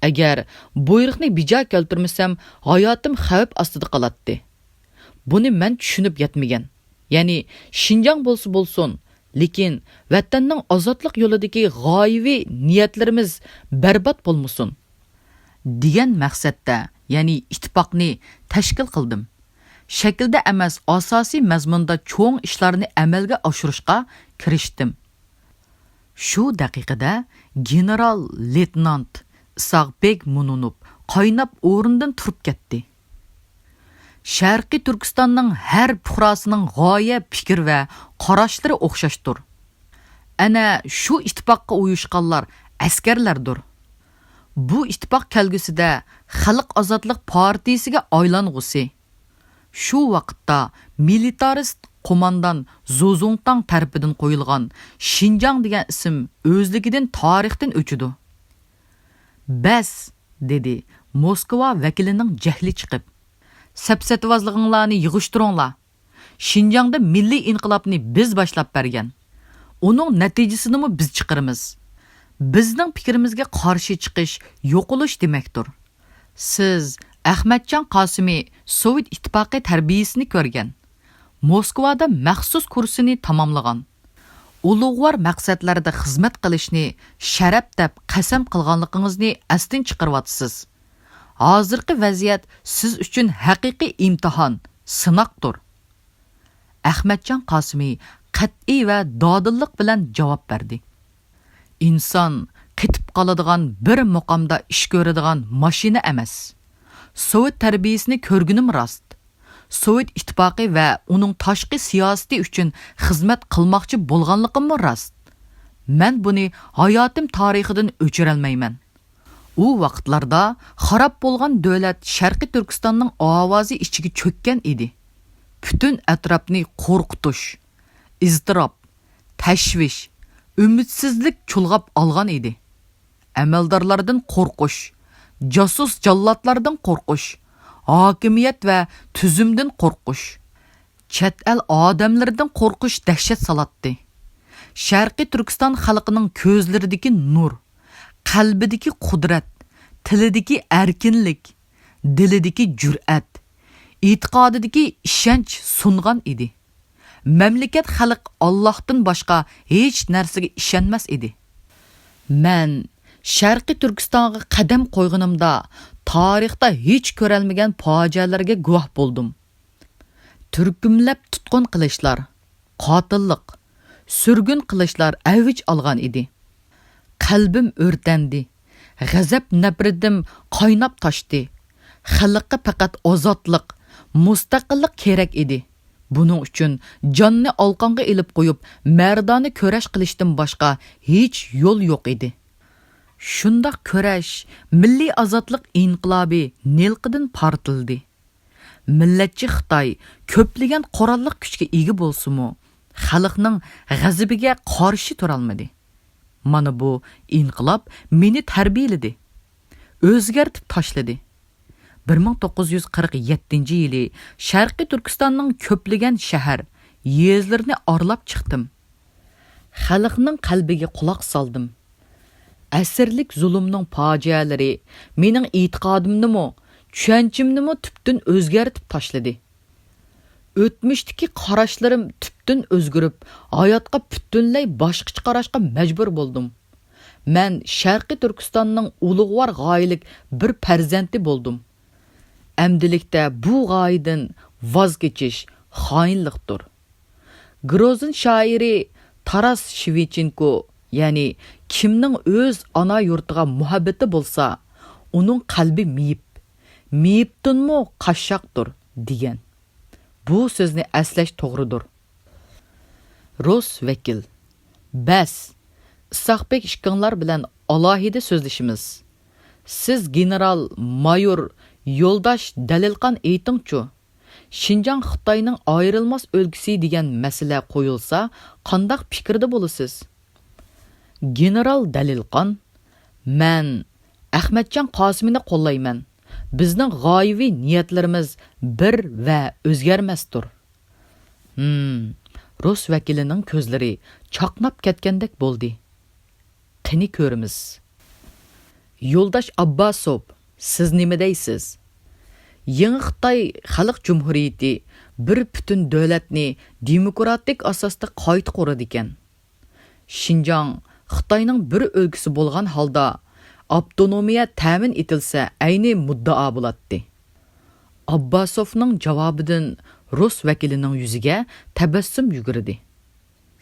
ئەگەر بۇيرۇقنى بىجا كەلتۈرمىسەم، ھاياتىم خەۋپ ئاستىدا قالاتتى. بۇنى مەن چۈشىنىپ يەتمىگەن. يەنى شىنجاڭ بولسا بولسۇن، لېكىن ۋەتەننىڭ ئازادلىق يولىدىكى غايىۋى نىيەتلىرىمىز بەربات بولمىسۇن، دېگەن مەقسەتتە، يەنى ئىتتىپاقنى تەشكىل قىلدىم. شەكىلدە ئەمەس، ئاساسىي مەزمۇندا چوڭ ئىشلارنى ئەمەلگە ئاشۇرۇشقا كىرىشتىم. شۇ دەقىقىدە گېنېرال لېيتېنانت ئىسھاق بېگ مۇنۇنوف قايناپ ئورنىدىن تۇرۇپ كەتتى. شەرقىي تۈركىستاننىڭ ھەر پۇقراسىنىڭ غايە، پىكىر ۋە قاراشلىرى ئوخشاشتۇر. ئەنە شۇ ئىتتىپاققا ئۇيۇشقانلار ئەسكەرلەردۇر. بۇ ئىتتىپاق كەلگۈسىدە خەلق ئازادلىق پارتىيىسىگە ئايلانغۇسى. شۇ ۋاقىتتا مىلىتارىست قوماندان زۇزۇڭتاڭ تەرىپىدىن قويۇلغان شىنجاڭ دېگەن ئىسىم ئۆزلۈكىدىن تارىختىن ئۆچىدۇ. بەس! دېدى موسكۋا ۋەكىلىنىڭ جەھلى چىقىپ. سەپسەتىۋازلىقىڭلارنى يىغىشتۇرۇڭلار! شىنجاڭدا مىللىي ئىنقىلابنى بىز باشلاپ بەرگەن. ئۇنىڭ نەتىجىسىنىمۇ بىز چىقىرىمىز. بىزنىڭ پىكرىمىزگە قارشى چىقىش يوقىلىش دېمەكتۇر. سىز ئەخمەتجان قاسىمى سوۋېت ئىتتىپاقى تەربىيىسىنى كۆرگەن، موسكۋادا مەخسۇس كۇرسىنى تاماملىغان، ئۇلۇغۋار مەقسەتلەردە خىزمەت قىلىشنى شەرەپ دەپ قەسەم قىلغانلىقىڭىزنى ئەستىن چىقىرىۋاتىسىز. ھازىرقى ۋەزىيەت سىز ئۈچۈن ھەقىقىي ئىمتىھان، سىناقتۇر. ئەخمەتجان قاسىمى قەتئىي ۋە دادىللىق بىلەن جاۋاب بەردى. ئىنسان قېتىپ قالىدىغان، بىر مۇقامدا ئىش كۆرىدىغان ماشىنا ئەمەس. سوۋېت تەربىيىسىنى كۆرگىنىم راست. سوۋېت ئىتتىپاقى ۋە ئۇنىڭ تاشقى سىياسىتى ئۈچۈن خىزمەت قىلماقچى بولغانلىقىممۇ راست. مەن بۇنى ھاياتىم تارىخىدىن ئۆچۈرەلمەيمەن. ئۇ ۋاقىتلاردا خاراب بولغان دۆلەت شەرقىي تۈركىستاننىڭ ئاۋازى ئىچىگە چۆككەن ئىدى. پۈتۈن ئەتراپنى قورقۇتۇش، ئىزتىراپ، تەشۋىش، ئۈمىدسىزلىك چۇلغاپ ئالغان ئىدى. ئەمەلدارلاردىن قورقۇش، جاسۇس جاللاتلاردىن قورقۇش، ھاكىمىيەت ۋە تۈزۈمدىن قورقۇش، چەت ئەل ئادەملىرىدىن قورقۇش دەھشەت سالاتتى. شەرقىي تۈركىستان خەلقىنىڭ كۆزلىرىدىكى نۇر، قەلبىدىكى قۇدرەت، تىلىدىكى ئەركىنلىك، دىلىدىكى جۈرئەت، ئېتىقادىدىكى ئىشەنچ سۇنغان ئىدى. مەملىكەت، خەلق ئاللاھتىن باشقا ھېچ نەرسىگە ئىشەنمەس ئىدى. مەن شەرقىي تۈركىستانغا قەدەم قويغىنىمدا تارىختا ھېچ كۆرەلمىگەن پاجىئەلەرگە گۇۋاھ بولدۇم. تۈركۈملەپ تۇتقۇن قىلىشلار، قاتىللىق، سۈرگۈن قىلىشلار ئەۋج ئالغان ئىدى. قەلبىم ئۆرتەندى. غەزەپ-نەپرىتىم قايناپ تاشتى. خەلققە پەقەت ئازادلىق، مۇستەقىللىق كېرەك ئىدى. بۇنىڭ ئۈچۈن جاننى ئالقانغا ئېلىپ قويۇپ، مەردانە كۈرەش قىلىشتىن باشقا ھېچ يول يوق ئىدى. شۇنداق كۈرەش، مىللىي ئازادلىق ئىنقىلابى نىلقىدىن پارتلىدى. مىللەتچى خىتاي كۆپلىگەن قوراللىق كۈچكە ئىگە بولسىمۇ، خەلقنىڭ غەزىپىگە قارشى تۇرالمىدى. مانا بۇ ئىنقىلاب مېنى تەربىيەلىدى، ئۆزگەرتىپ تاشلىدى. بىر مىڭ توققۇز يۈز قىرىق يەتتىنچى يىلى شەرقىي تۈركىستاننىڭ كۆپلىگەن شەھەر، يېزىلىرىنى ئارىلاپ چىقتىم. خەلقنىڭ قەلبىگە قۇلاق سالدىم. ئەسىرلىك زۇلۇمنىڭ پاجىئەلىرى مېنىڭ ئېتىقادىمنىمۇ، چۈشەنچەمنىمۇ تۈپتىن ئۆزگەرتىپ تاشلىدى. ئۆتمۈشتىكى قاراشلىرىم تۈپتىن ئۆزگىرىپ، ھاياتقا پۈتۈنلەي باشقىچە قاراشقا مەجبۇر بولدۇم. مەن شەرقىي تۈركىستاننىڭ ئۇلۇغۋار غايىلىك بىر پەرزەنتى بولدۇم. ئەمدىلىكتە بۇ غايىدىن ۋاز كېچىش خائىنلىقتۇر. گروزىن شائىرى تاراس شېۋچېنكو، يەنى كىمنىڭ ئۆز ئانا يۇرتىغا مۇھەببىتى بولسا، ئۇنىڭ قەلبى مېيىپ، مېيىپتىنمۇ قاششاقتۇر، دېگەن. بۇ سۆزنى ئەسلەش توغرىدۇر. رۇس ۋەكىل، بەس، ئىسھاقبېك ئىككىڭلار بىلەن ئالاھىدە سۆزلىشىمىز. سىز گېنېرال مايور يولداش دەلىلقان ئېيتىڭچۇ، شىنجاڭ خىتاينىڭ ئايرىلماس ئۆلكىسى دېگەن مەسىلە قويۇلسا، قانداق پىكىردە بولىسىز؟ گېنېرال دەلىلقان، مەن ئەخمەتجان قاسىمىنى قوللايمەن. بىزنىڭ غايىۋى نىيەتلىرىمىز بىر ۋە ئۆزگەرمەستۇر. ھىم، رۇس ۋەكىلىنىڭ كۆزلىرى چاقناپ كەتكەندەك بولدى. قېنى كۆرىمىز. يولداش ئابباسوف، سىز نېمە دەيسىز؟ يېڭى خىتاي خەلق جۇمھۇرىيىتى بىر پۈتۈن دۆلەتنى دېموكراتىك ئاساستا قايتا قۇرىدىكەن. شىنجاڭ خىتاينىڭ بىر ئۆلكىسى بولغان ھالدا ئاپتونومىيە تەمىن ئېتىلسە ئەينى مۇددىئا بولاتتى. ئابباسوفنىڭ جاۋابىدىن رۇس ۋەكىلىنىڭ يۈزىگە تەبەسسۇم يۈگۈردى.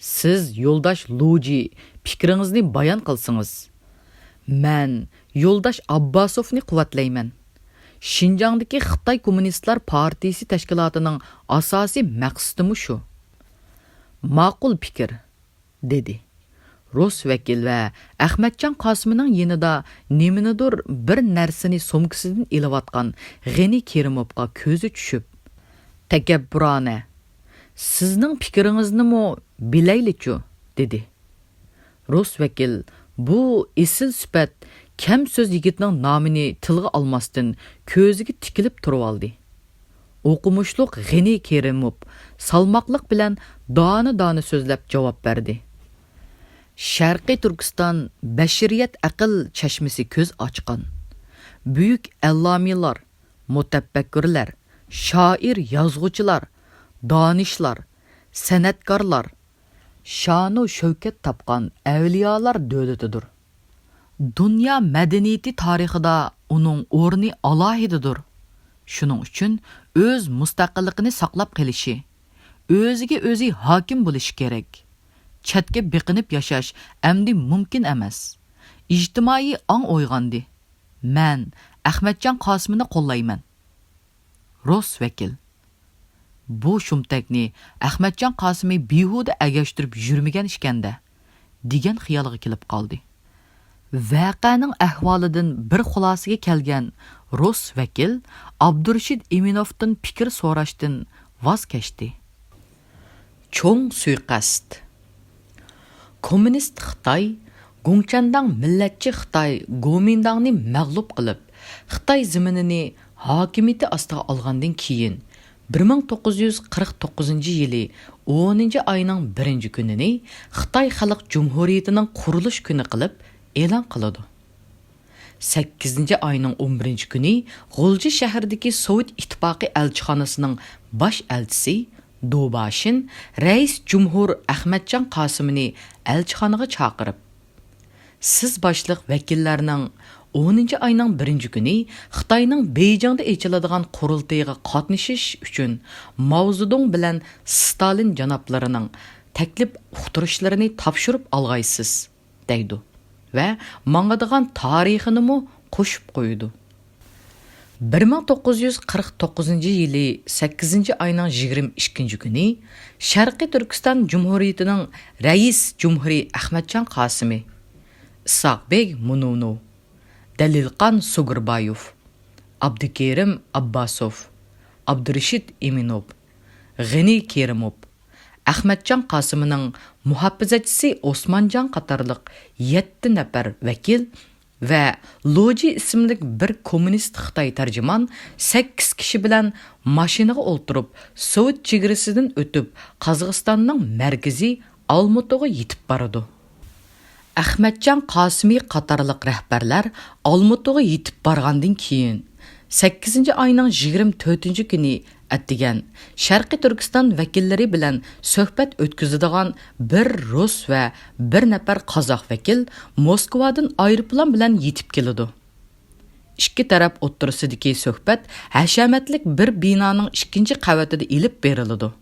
سىز يولداش لۇجى پىكرىڭىزنى بايان قىلسىڭىز. مەن يولداش ئابباسوفنى قۇۋۋەتلەيمەن. شىنجاڭدىكى خىتاي كوممۇنىستلار پارتىيىسى تەشكىلاتىنىڭ ئاساسىي مەقسىتىمۇ شۇ. ماقۇل پىكىر، دېدى. رۇس ۋەكىل ۋە ئەخمەتجان قاسىمىنىڭ يېنىدا نېمىنىدۇر بىر نەرسىنى سومكىسىدىن ئېلىۋاتقان غېنى كېرىموفقا كۆزى چۈشۈپ، تەكەببۇرانە، سىزنىڭ پىكرىڭىزنىمۇ بىلەيلىچۇ، دېدى. رۇس ۋەكىل بۇ ئېسىل سۈپەت كەم سۆز يىگىتنىڭ نامىنى تىلغا ئالماستىن كۆزىگە تىكىلىپ تۇرۇۋالدى. ئوقۇمۇشلۇق غېنى كېرىموف سالماقلىق بىلەن دانە-دانە سۆزلەپ جاۋاب بەردى. شەرقىي تۈركىستان بەشىرىيەت ئەقىل چەشمىسى كۆز ئاچقان. بۈيۈك ئەللامىلار، مۇتەپەككۇرلار، شائىر، يازغۇچىلار، دانىشلار، سەنئەتكارلار، شانۇ شەۋكەت تاپقان ئەۋلىيالار دۆلىتىدۇر. دۇنيا مەدەنىيىتى تارىخىدا ئۇنىڭ ئورنى ئالاھىدىدۇر. شۇنىڭ ئۈچۈن ئۆز مۇستەقىللىقىنى ساقلاپ قېلىشى، ئۆزىگە ئۆزى ھاكىم بولۇشى كېرەك. چەتكە بېقىنىپ ياشاش ئەمدى مۇمكىن ئەمەس. ئىجتىمائىي ئاڭ ئويغاندى. مەن ئەخمەتجان قاسىمىنى قوللايمەن. رۇس ۋەكىل، بۇ شۇمتەكنى ئەخمەتجان قاسىمى بىھۇدە ئەگەشتۈرۈپ يۈرمىگەن ئىكەندە، دېگەن خىيالغا كېلىپ قالدى. ۋەقەنىڭ ئەھۋالىدىن بىر خۇلاسىگە كەلگەن رۇس ۋەكىل ئابدۇرېشىت ئىمىنوفتىن پىكىر سوراشتىن ۋاز كەچتى. چوڭ سۇيىقەست. كوممۇنىست خىتاي، گۇڭچەنداڭ مىللەتچى خىتاي گومىنداڭنى مەغلۇپ قىلىپ، خىتاي زېمىنىنى ھاكىمىيىتى ئاستىغا ئالغاندىن كېيىن، بىر مىڭ توققۇز يۈز قىرىق توققۇزىنچى يىلى ئونىنچى ئاينىڭ بىرىنچى كۈنىنى خىتاي خەلق جۇمھۇرىيىتىنىڭ قۇرۇلۇش كۈنى قىلىپ ئېلان قىلىدۇ. سەككىزىنچى ئاينىڭ ئون بىرىنچى كۈنى غۇلجا شەھىرىدىكى سوۋېت ئىتتىپاقى ئەلچىخانىسىنىڭ باش ئەلچىسى دوباشىن رەئىس جۇمھۇر ئەخمەتجان قاسىمىنى ئەلچىخانىغا چاقىرىپ، سىز باشلىق ۋەكىللەرنىڭ ئونىنچى ئاينىڭ بىرىنچى كۈنى خىتاينىڭ بېيجىڭدا ئېچىلىدىغان قۇرۇلتىيىغا قاتنىشىش ئۈچۈن ماۋزېدۇڭ بىلەن ستالىن جانابلىرىنىڭ تەكلىپ ئۇقتۇرۇشلىرىنى تاپشۇرۇپ ئالغايسىز، دەيدۇ ۋە ماڭىدىغان تارىخىنىمۇ قوشۇپ قويىدۇ. بىر مىڭ توققۇز يۈز قىرىق توققۇزىنچى يىلى سەككىزىنچى ئاينىڭ يىگىرمە ئىككىنچى كۈنى شەرقىي تۈركىستان جۇمھۇرىيىتىنىڭ رەئىس جۇمھۇرى ئەخمەتجان قاسىمى، ئىسھاق بېگ مۇنۇنۇ، دەلىلقان سۇگۇربايوف، ئابدۇكېرىم ئابباسوف، ئابدۇرېشىت ئىمىنوف، غېنى كېرىموف، ئەخمەتجان قاسىمىنىڭ مۇھاپىزەتچىسى ئوسمانجان قاتارلىق يەتتە نەپەر ۋەكىل ۋە لوجى ئىسىملىك بىر كوممۇنىست خىتاي تەرجىمان سەككىز كىشى بىلەن ماشىنىغا ئولتۇرۇپ، سوۋېت چېگرىسىدىن ئۆتۈپ، قازاقىستاننىڭ مەركىزى ئالمۇتىغا يېتىپ بارىدۇ. ئەخمەتجان قاسىمى قاتارلىق رەھبەرلەر ئالمۇتىغا يېتىپ بارغاندىن كېيىن، سەككىزىنچى ئاينىڭ يىگىرمە تۆتىنچى كۈنى ئەتىگەن شەرقىي تۈركىستان ۋەكىللىرى بىلەن سۆھبەت ئۆتكۈزىدىغان بىر رۇس ۋە بىر نەپەر قازاق ۋەكىل موسكۋادىن ئايروپىلان بىلەن يېتىپ كېلىدۇ. ئىككى تەرەپ ئوتتۇرىسىدىكى سۆھبەت ھەشەمەتلىك بىر بىنانىڭ ئىككىنچى قەۋىتىدە ئېلىپ بېرىلىدۇ.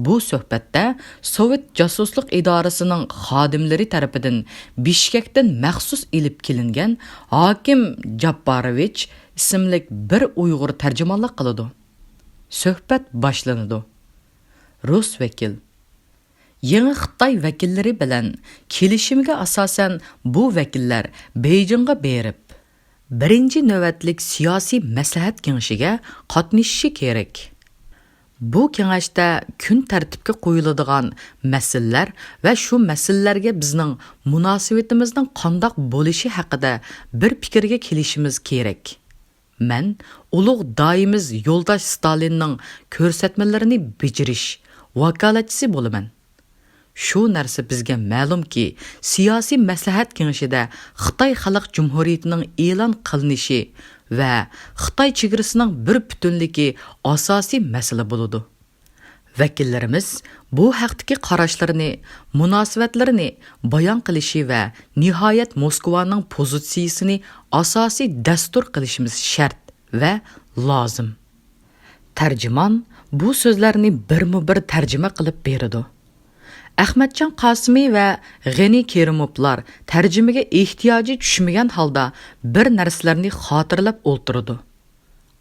بۇ سۆھبەتتە سوۋېت جاسۇسلۇق ئىدارىسىنىڭ خادىملىرى تەرىپىدىن بىشكەكتىن مەخسۇس ئېلىپ كېلىنگەن ھاكىم جاپپاروۋىچ ئىسىملىك بىر ئۇيغۇر تەرجىمانلىق قىلىدۇ. سۆھبەت باشلىنىدۇ. رۇس ۋەكىل: يېڭى خىتاي ۋەكىللىرى بىلەن كېلىشىمگە ئاساسەن، بۇ ۋەكىللەر بېيجىڭغا بېرىپ، بىرىنچى نۆۋەتلىك سىياسىي مەسلىھەت كېڭىشىگە قاتنىشىشى كېرەك. بۇ كېڭەشتە كۈن تەرتىپكە قويۇلىدىغان مەسىلىلەر ۋە شۇ مەسىلىلەرگە بىزنىڭ مۇناسىۋىتىمىزنىڭ قانداق بولۇشى ھەققىدە بىر پىكىرگە كېلىشىمىز كېرەك. مەن ئۇلۇغ داھىيىمىز يولداش ستالىننىڭ كۆرسەتمىلىرىنى بېجىرىش ۋاكالەتچىسى بولىمەن. شۇ نەرسە بىزگە مەلۇمكى، سىياسىي مەسلىھەت كېڭىشىدە خىتاي خەلق جۇمھۇرىيىتىنىڭ ئېلان قىلىنىشى ۋە خىتاي چېگرىسىنىڭ بىر پۈتۈنلۈكى ئاساسىي مەسىلە بولىدۇ. ۋەكىللىرىمىز بۇ ھەقتىكى قاراشلىرىنى، مۇناسىۋەتلىرىنى بايان قىلىشى ۋە نىھايەت موسكۋانىڭ پوزىتسىيىسىنى ئاساسىي دەستۇر قىلىشىمىز شەرت ۋە لازىم. تەرجىمان بۇ سۆزلەرنى بىرمۇبىر تەرجىمە قىلىپ بېرىدۇ. ئەخمەتجان قاسىمى ۋە غېنى كېرىموۋلار تەرجىمىگە ئېھتىياجى چۈشمىگەن ھالدا بىر نەرسىلەرنى خاتىرىلەپ ئولتۇرىدۇ.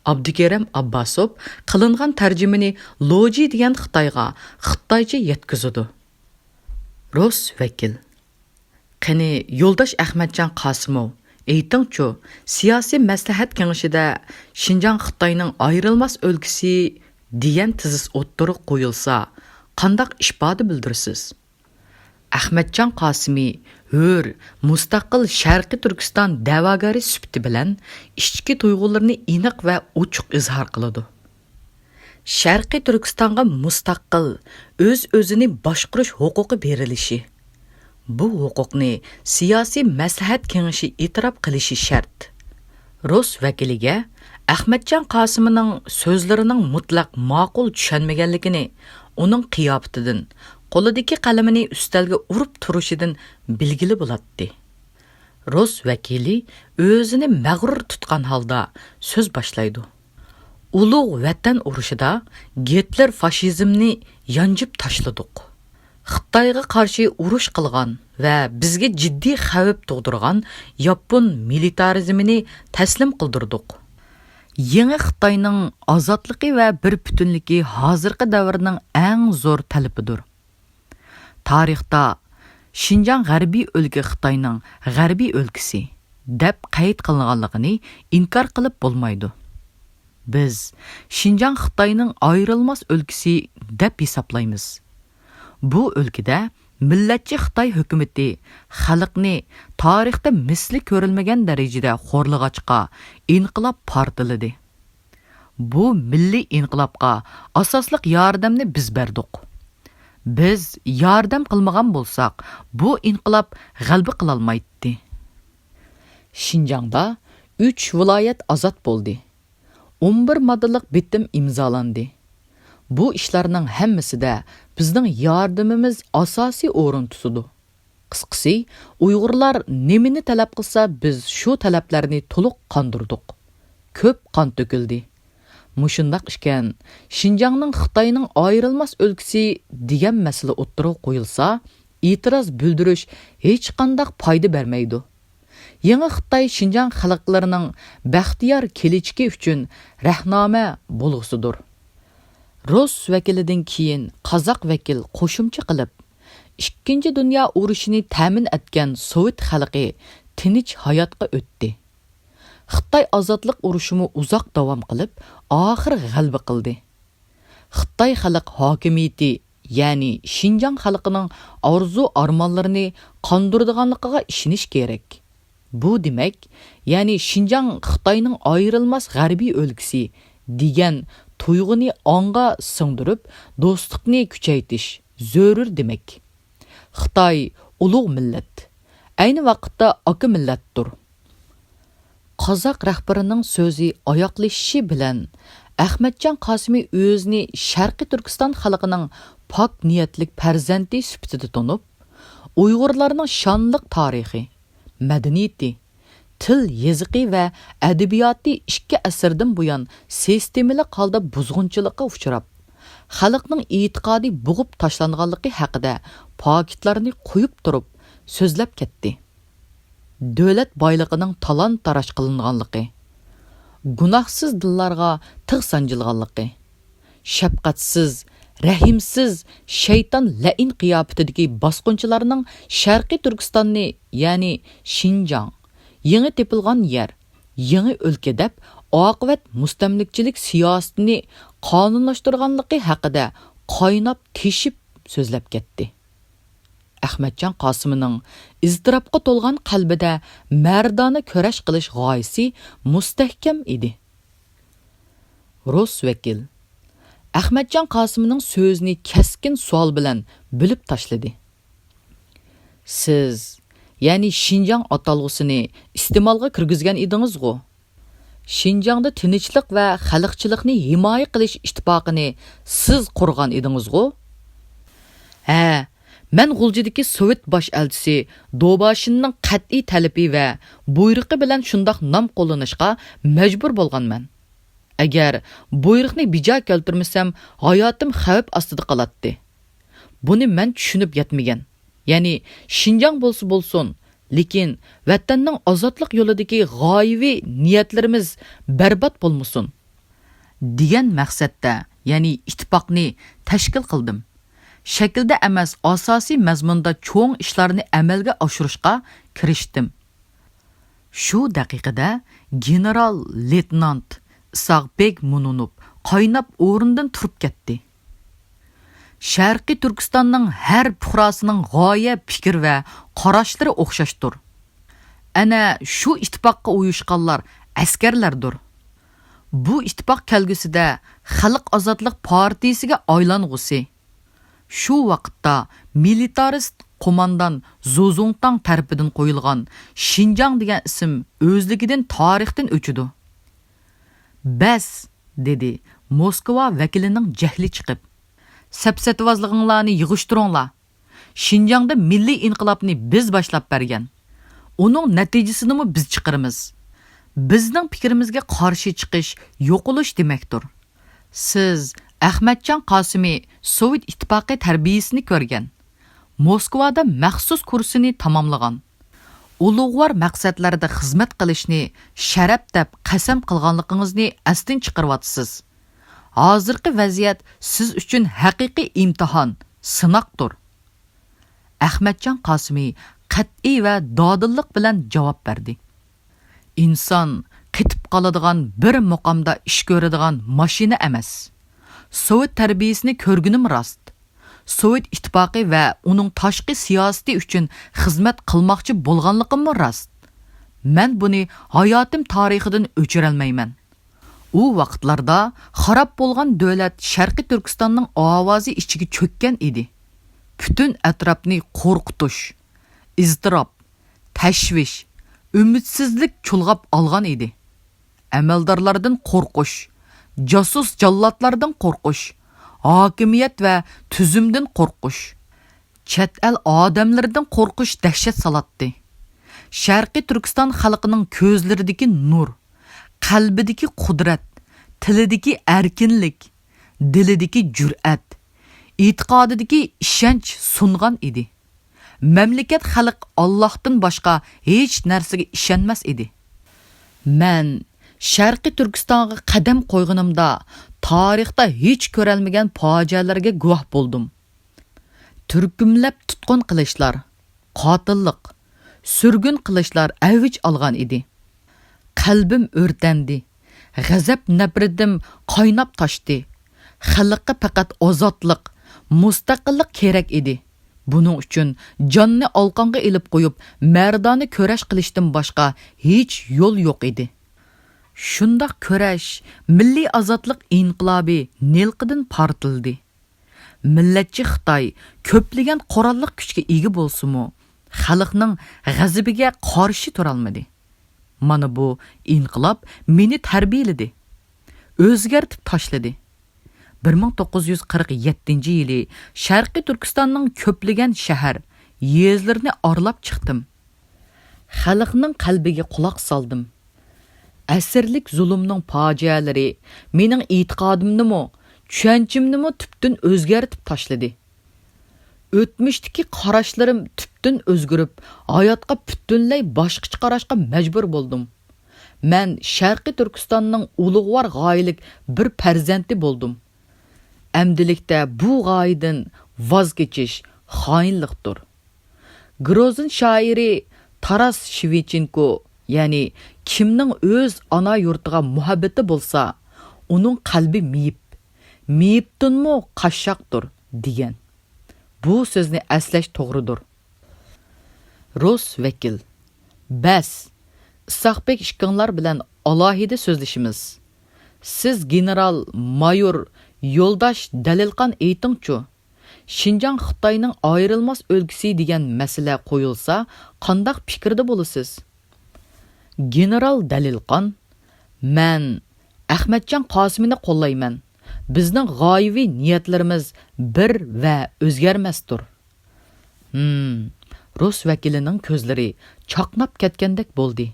ئابدۇكېرىم ئابباسوف قىلىنغان تەرجىمىنى لوجى دېگەن خىتايغا خىتايچە يەتكۈزىدۇ. رۇس ۋەكىل: قېنى، يولداش ئەخمەتجان قاسىموۋ، ئېيتىڭچۇ، سىياسىي مەسلىھەت كېڭىشىدە شىنجاڭ خىتاينىڭ ئايرىلماس ئۆلكىسى دېگەن تېزىس ئوتتۇرىغا قويۇلسا، قانداق ئىپادە بىلدۈرىسىز؟ ئەخمەتجان قاسىمى ھۆر، مۇستەقىل شەرقىي تۈركىستان دەۋاگەرى سۈپىتى بىلەن ئىچكى تۇيغۇلىرىنى ئېنىق ۋە ئوچۇق ئىزھار قىلىدۇ. شەرقىي تۈركىستانغا مۇستەقىل، ئۆز-ئۆزىنى باشقۇرۇش ھوقۇقى بېرىلىشى، بۇ ھوقۇقنى سىياسىي مەسلىھەت كېڭىشى ئېتىراپ قىلىشى شەرت. رۇس ۋەكىلىگە ئەخمەتجان قاسىمىنىڭ سۆزلىرىنىڭ مۇتلەق ماقۇل چۈشەنمىگەنلىكىنى ئۇنىڭ قىياپىتىدىن، قولىدىكى قەلىمىنى ئۈستەلگە ئۇرۇپ تۇرۇشىدىن بىلگىلى بولاتتى. رۇس ۋەكىلى ئۆزىنى مەغرۇر تۇتقان ھالدا سۆز باشلايدۇ. ئۇلۇغ ۋەتەن ئۇرۇشىدا گىتلېر فاشىزمنى يانجىپ تاشلىدۇق. خىتايغا قارشى ئۇرۇش قىلغان ۋە بىزگە جىددىي خەۋپ تۇغدۇرغان ياپون مىلىتارىزمىنى تەسلىم قىلدۇردۇق. يېڭى خىتاينىڭ ئازادلىقى ۋە بىر پۈتۈنلۈكى ھازىرقى دەۋرنىڭ ئەڭ زور تەلىپىدۇر. تارىختا شىنجاڭ غەربىي ئۆلكە خىتاينىڭ غەربىي ئۆلكىسى دەپ قەيت قىلىنغانلىقىنى ئىنكار قىلىپ بولمايدۇ. بىز شىنجاڭ خىتاينىڭ ئايرىلماس ئۆلكىسى دەپ ھېسابلايمىز. بۇ ئۆلكىدە مىللەتچى خىتاي ھۆكۈمىتى خەلقنى تارىختا مىسلى كۆرۈلمىگەن دەرىجىدە خورلىغاچقا، ئىنقىلاب پارتلىدى. بۇ مىللىي ئىنقىلابقا ئاساسلىق ياردەمنى بىز بەردۇق. بىز ياردەم قىلمىغان بولساق، بۇ ئىنقىلاب غەلىبە قىلالمايتتى. شىنجاڭدا ئۈچ ۋىلايەت ئازاد بولدى. ئون بىر ماددىلىق بىتىم ئىمزالاندى. بۇ ئىشلارنىڭ ھەممىسىدە بىزنىڭ ياردىمىمىز ئاساسىي ئورۇن تۇتىدۇ. قىسقىسى، ئۇيغۇرلار نېمىنى تەلەپ قىلسا، بىز شۇ تەلەپلەرنى تولۇق قاندۇردۇق. كۆپ قان تۆكۈلدى. مۇشۇنداق ئىكەن، شىنجاڭنىڭ خىتاينىڭ ئايرىلماس ئۆلكىسى دېگەن مەسىلە ئوتتۇرىغا قويۇلسا، ئېتىراز بىلدۈرۈش ھېچقانداق پايدا بەرمەيدۇ. يېڭى خىتاي شىنجاڭ خەلقلىرىنىڭ بەختىيار كېلىچىكى ئۈچۈن رەھنامە بولغۇسىدۇر. رۇس ۋەكىلىدىن كېيىن قازاق ۋەكىل قوشۇمچە قىلىپ، ئىككىنچى دۇنيا ئۇرۇشىنى تەمىن ئەتكەن سوۋېت خەلقى تىنچ ھاياتقا ئۆتتى. خىتاي ئازادلىق ئۇرۇشىمۇ ئۇزاق داۋام قىلىپ، ئاخىر غەلىبە قىلدى. خىتاي خەلق ھاكىمىيىتى، يەنى شىنجاڭ خەلقىنىڭ ئارزۇ-ئارمانلىرىنى قاندۇرىدىغانلىقىغا ئىشىنىش كېرەك. بۇ دېمەك، يەنى شىنجاڭ خىتاينىڭ ئايرىلماس غەربىي ئۆلكىسى دېگەن تۇيغۇنى ئاڭغا سىڭدۈرۈپ، دوستلۇقنى كۈچەيتىش زۆرۈر دېمەك. خىتاي ئۇلۇغ مىللەت، ئەينى ۋاقىتتا ئاكا مىللەتتۇر. قازاق رەھبىرىنىڭ سۆزى ئاياغلىشىشى بىلەن، ئەخمەتجان قاسىمى ئۆزىنى شەرقىي تۈركىستان خەلقىنىڭ پاك نىيەتلىك پەرزەنتى سۈپىتىدە تونۇپ، ئۇيغۇرلارنىڭ شانلىق تارىخى، مەدەنىيىتى، تىل يېزىقى ۋە ئەدەبىياتى ئىككى ئەسىردىن بۇيان سىستېمىلىق ھالدا بۇزغۇنچىلىققا ئۇچراپ، خەلقنىڭ ئېتىقادى بوغۇپ تاشلانغانلىقى ھەققىدە پاكىتلارنى قويۇپ تۇرۇپ سۆزلەپ كەتتى. دۆلەت بايلىقىنىڭ تالان-تاراج قىلىنغانلىقى، گۇناھسىز دىللارغا تىغ سانجىلغانلىقى، شەپقەتسىز، رەھىمسىز، شەيتان لەئىن قىياپىتىدىكى باسقۇنچىلارنىڭ شەرقىي تۈركىستاننى، يەنى شىنجاڭ، يېڭى تېپىلغان يەر، يېڭى ئۆلكە دەپ ئاقىۋەت مۇستەملىكىچىلىك سىياسىتىنى قانۇنلاشتۇرغانلىقى ھەققىدە قايناپ تېشىپ سۆزلەپ كەتتى. ئەخمەتجان قاسىمىنىڭ ئىزتىراپقا تولغان قەلبىدە مەردانە كۈرەش قىلىش غايىسى مۇستەھكەم ئىدى. رۇس ۋەكىل ئەخمەتجان قاسىمىنىڭ سۆزىنى كەسكىن سوئال بىلەن بۆلۈپ تاشلىدى. سىز، يەنى شىنجاڭ ئاتالغۇسىنى ئىستېمالغا كىرگۈزگەن ئىدىڭىزغۇ؟ شىنجاڭدا تىنچلىق ۋە خەلقچىلىقنى ھىمايە قىلىش ئىتتىپاقىنى سىز قۇرغان ئىدىڭىزغۇ؟ ھە، مەن غۇلجىدىكى سوۋېت باش ئەلچىسى دوباشىننىڭ قەتئىي تەلىپى ۋە بۇيرۇقى بىلەن شۇنداق نام قوللىنىشقا مەجبۇر بولغانمەن. ئەگەر بۇيرۇقنى بىجا كەلتۈرمىسەم، ھاياتىم خەۋپ ئاستىدا قالاتتى. بۇنى مەن چۈشىنىپ يەتمىگەن. يەنى شىنجاڭ بولسا بولسۇن، لېكىن ۋەتەننىڭ ئازادلىق يولىدىكى غايىۋى نىيەتلىرىمىز بەربات بولمىسۇن، دېگەن مەقسەتتە، يەنى ئىتتىپاقنى تەشكىل قىلدىم. شەكىلدە ئەمەس، ئاساسىي مەزمۇندا چوڭ ئىشلارنى ئەمەلگە ئاشۇرۇشقا كىرىشتىم. شۇ دەقىقىدە گېنېرال لېيتېنانت ئىسھاق بېگ مۇنۇنوف قايناپ ئورنىدىن تۇرۇپ كەتتى. شەرقىي تۈركىستاننىڭ ھەر پۇقراسىنىڭ غايە، پىكىر ۋە قاراشلىرى ئوخشاشتۇر. ئەنە شۇ ئىتتىپاققا ئۇيۇشقانلار ئەسكەرلەردۇر. بۇ ئىتتىپاق كەلگۈسىدە خەلق ئازادلىق پارتىيىسىگە ئايلانغۇسى. شۇ ۋاقىتتا مىلىتارىست قوماندان زۇزۇڭتاڭ تەرىپىدىن قويۇلغان شىنجاڭ دېگەن ئىسىم ئۆزلۈكىدىن تارىختىن ئۆچىدۇ. بەس! دېدى موسكۋا ۋەكىلىنىڭ جەھلى چىقىپ. سەپسەتىۋازلىقىڭلارنى يىغىشتۇرۇڭلار. شىنجاڭدا مىللىي ئىنقىلابنى بىز باشلاپ بەرگەن. ئۇنىڭ نەتىجىسىنىمۇ بىز چىقىرىمىز. بىزنىڭ پىكرىمىزگە قارشى چىقىش يوقىلىش دېمەكتۇر. سىز ئەخمەتجان قاسىمى سوۋېت ئىتتىپاقى تەربىيىسىنى كۆرگەن، موسكۋادا مەخسۇس كۇرسىنى تاماملىغان، ئۇلۇغۋار مەقسەتلەردە خىزمەت قىلىشنى شەرەپ دەپ قەسەم قىلغانلىقىڭىزنى ئەستىن چىقىرىۋاتىسىز. ھازىرقى ۋەزىيەت سىز ئۈچۈن ھەقىقىي ئىمتىھان، سىناقتۇر. ئەخمەتجان قاسىمى قەتئىي ۋە دادىللىق بىلەن جاۋاب بەردى. ئىنسان قېتىپ قالىدىغان، بىر مۇقامدا ئىش كۆرىدىغان ماشىنا ئەمەس. سوۋېت تەربىيىسىنى كۆرگىنىم راست. سوۋېت ئىتتىپاقى ۋە ئۇنىڭ تاشقى سىياسىتى ئۈچۈن خىزمەت قىلماقچى بولغانلىقىممۇ راست. مەن بۇنى ھاياتىم تارىخىدىن ئۆچۈرەلمەيمەن. ئۇ ۋاقىتلاردا خاراب بولغان دۆلەت شەرقىي تۈركىستاننىڭ ئاۋازى ئىچىگە چۆككەن ئىدى. پۈتۈن ئەتراپنى قورقۇتۇش، ئىزتىراپ، تەشۋىش، ئۈمىدسىزلىك چۇلغاپ ئالغان ئىدى. ئەمەلدارلاردىن قورقۇش، جاسۇس جاللاتلاردىن قورقۇش، ھاكىمىيەت ۋە تۈزۈمدىن قورقۇش، چەت ئەل ئادەملىرىدىن قورقۇش دەھشەت سالاتتى. شەرقىي تۈركىستان خەلقىنىڭ كۆزلىرىدىكى نۇر، قەلبىدىكى قۇدرەت، تىلىدىكى ئەركىنلىك، دىلىدىكى جۈرئەت، ئېتىقادىدىكى ئىشەنچ سۇنغان ئىدى. مەملىكەت، خەلق ئاللاھتىن باشقا ھېچ نەرسىگە ئىشەنمەس ئىدى. مەن شەرقىي تۈركىستانغا قەدەم قويغىنىمدا تارىختا ھېچ كۆرەلمىگەن پاجىئەلەرگە گۇۋاھ بولدۇم. تۈركۈملەپ تۇتقۇن قىلىشلار، قاتىللىق، سۈرگۈن قىلىشلار ئەۋج ئالغان ئىدى. قەلبىم ئۆرتەندى. غەزەپ نەپرىتىم قايناپ تاشتى. خەلققە پەقەت ئازادلىق، مۇستەقىللىق كېرەك ئىدى. بۇنىڭ ئۈچۈن جاننى ئالقانغا ئېلىپ قويۇپ، مەردانە كۈرەش قىلىشتىن باشقا ھېچ يول يوق ئىدى. شۇنداق كۈرەش مىللىي ئازادلىق ئىنقىلابى نىلقىدىن پارتلىدى. مىللەتچى خىتاي كۆپلىگەن قوراللىق كۈچكە ئىگە بولسىمۇ، خەلقنىڭ غەزىپىگە قارشى تۇرالمىدى. مانا بۇ ئىنقىلاب مېنى تەربىيەلىدى، ئۆزگەرتىپ تاشلىدى. بىر مىڭ توققۇز يۈز قىرىق يەتتىنچى يىلى شەرقىي تۈركىستاننىڭ كۆپلىگەن شەھەر، يېزىلىرىنى ئارىلاپ چىقتىم. خەلقنىڭ قەلبىگە قۇلاق سالدىم. ئەسىرلىك زۇلۇمنىڭ پاجىئەلىرى مېنىڭ ئېتىقادىمنىمۇ، چۈشەنچەمنىمۇ تۈپتىن ئۆزگەرتىپ تاشلىدى. ئۆتمۈشتىكى قاراشلىرىم تۈپتىن ئۆزگىرىپ، ھاياتقا پۈتۈنلەي باشقىچە قاراشقا مەجبۇر بولدۇم. مەن شەرقىي تۈركىستاننىڭ ئۇلۇغۋار غايىلىك بىر پەرزەنتى بولدۇم. ئەمدىلىكتە بۇ غايىدىن ۋاز كېچىش خائىنلىقتۇر. گروزىن شائىرى تاراس شېۋچېنكو، يەنى، «كىمنىڭ ئۆز ئانا يۇرتىغا مۇھەببىتى بولسا، ئۇنىڭ قەلبى مېيىپ، مېيىپتىنمۇ قاششاقتۇر» دېگەن. بۇ سۆزنى ئەسلەش توغرىدۇر. رۇس ۋەكىل: «بەس، ئىسھاقبېك ئىككىڭلار بىلەن ئالاھىدە سۆزلىشىمىز. سىز گېنېرال مايور يولداش دەلىلقان ئېيتىڭچۇ، شىنجاڭ خىتاينىڭ ئايرىلماس ئۆلكىسى دېگەن مەسىلە قويۇلسا، قانداق پىكىردە بولىسىز؟» گېنېرال دەلىلقان: «مەن ئەخمەتجان قاسىمىنى قوللايمەن. بىزنىڭ غايىۋى نىيەتلىرىمىز بىر ۋە ئۆزگەرمەستۇر.» ھىم، رۇس ۋەكىلىنىڭ كۆزلىرى چاقناپ كەتكەندەك بولدى.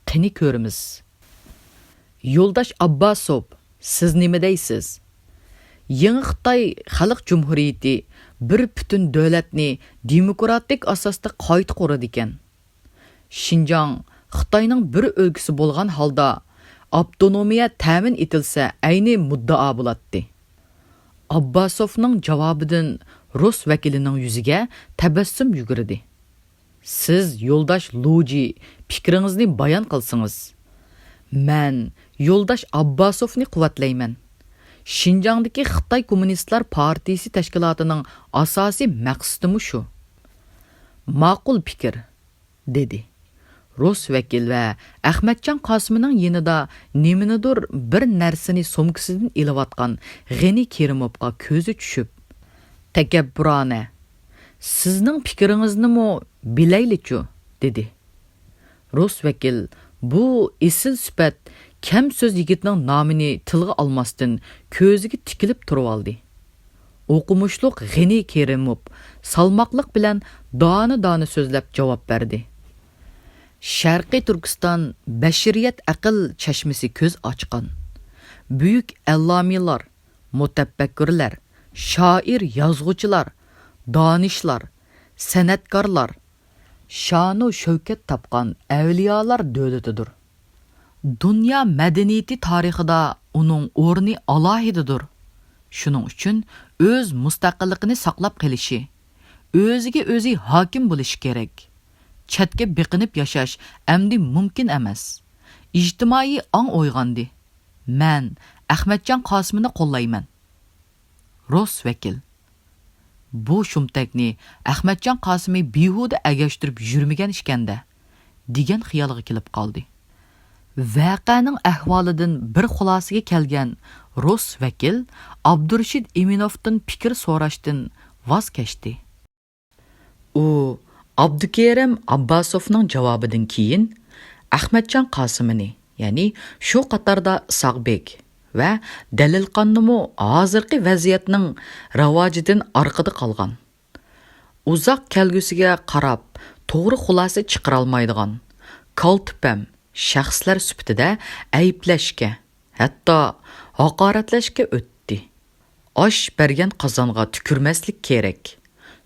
قېنى كۆرىمىز. يولداش ئابباسوف، سىز نېمە دەيسىز؟ يېڭى خىتاي خەلق جۇمھۇرىيىتى بىر پۈتۈن دۆلەتنى دېموكراتىك ئاساستا قايتا قۇرىدىكەن. شىنجاڭ خىتاينىڭ بىر ئۆلكىسى بولغان ھالدا ئاپتونومىيە تەمىن ئېتىلسە ئەينى مۇددىئا بولاتتى. ئابباسوفنىڭ جاۋابىدىن رۇس ۋەكىلىنىڭ يۈزىگە تەبەسسۇم يۈگۈردى. سىز، يولداش لۇجى، پىكرىڭىزنى بايان قىلسىڭىز. مەن يولداش ئابباسوفنى قۇۋۋەتلەيمەن. شىنجاڭدىكى خىتاي كوممۇنىستلار پارتىيىسى تەشكىلاتىنىڭ ئاساسىي مەقسىتىمۇ شۇ. ماقۇل پىكىر، دېدى. رۇس ۋەكىل ۋە ئەخمەتجان قاسىمىنىڭ يېنىدا نېمىنىدۇر بىر نەرسىنى سومكىسىدىن ئېلىۋاتقان غېنى كېرىموۋقا كۆزى چۈشۈپ، تەكەببۇرانە، «سىزنىڭ پىكرىڭىزنىمۇ بىلەيلىچۇ؟» دېدى. رۇس ۋەكىل بۇ ئېسىل سۈپەت كەم سۆز يىگىتنىڭ نامىنى تىلغا ئالماستىن كۆزىگە تىكىلىپ تۇرۇۋالدى. ئوقۇمۇشلۇق غېنى كېرىموف سالماقلىق بىلەن دانە-دانە سۆزلەپ جاۋاب بەردى. شەرقىي تۈركىستان بەشىرىيەت ئەقىل چەشمىسى كۆز ئاچقان. بۈيۈك ئەللامىلار، مۇتەپەككۇرلار، شائىر-يازغۇچىلار، دانىشلار، سەنئەتكارلار، شانۇ شەۋكەت تاپقان ئەۋلىيالار دۆلىتىدۇر. دۇنيا مەدەنىيىتى تارىخىدا ئۇنىڭ ئورنى ئالاھىدىدۇر. شۇنىڭ ئۈچۈن ئۆز مۇستەقىللىقىنى ساقلاپ قېلىشى، ئۆزىگە ئۆزى ھاكىم بولۇشى كېرەك. چەتكە بېقىنىپ ياشاش ئەمدى مۇمكىن ئەمەس. ئىجتىمائىي ئاڭ ئويغاندى. مەن ئەخمەتجان قاسىمىنى قوللايمەن. رۇس ۋەكىل: «بۇ شۇمتەكنى ئەخمەتجان قاسىمى بىھۇدە ئەگەشتۈرۈپ يۈرمىگەن ئىكەن-دە» دېگەن خىيالغا كېلىپ قالدى. ۋەقەنىڭ ئەھۋالىدىن بىر خۇلاسىگە كەلگەن رۇس ۋەكىل ئابدۇرېشىت ئىمىنوفتىن پىكىر سوراشتىن ۋاز كەچتى. ئۇ ئابدۇكېرىم ئابباسوفنىڭ جاۋابىدىن كېيىن ئەخمەتجان قاسىمىنى، يەنى شۇ قاتاردا ئىسھاقبېك ۋە دەلىلقاننىمۇ ھازىرقى ۋەزىيەتنىڭ راۋاجىدىن ئارقىدا قالغان، ئۇزاق كەلگۈسىگە قاراپ توغرا خۇلاسە چىقىرالمايدىغان، كالتىپەم شەخسلەر سۈپىتىدە ئەيىبلەشكە، ھەتتا ھاقارەتلەشكە ئۆتتى. ئاش بەرگەن قازانغا تۈكۈرمەسلىك كېرەك.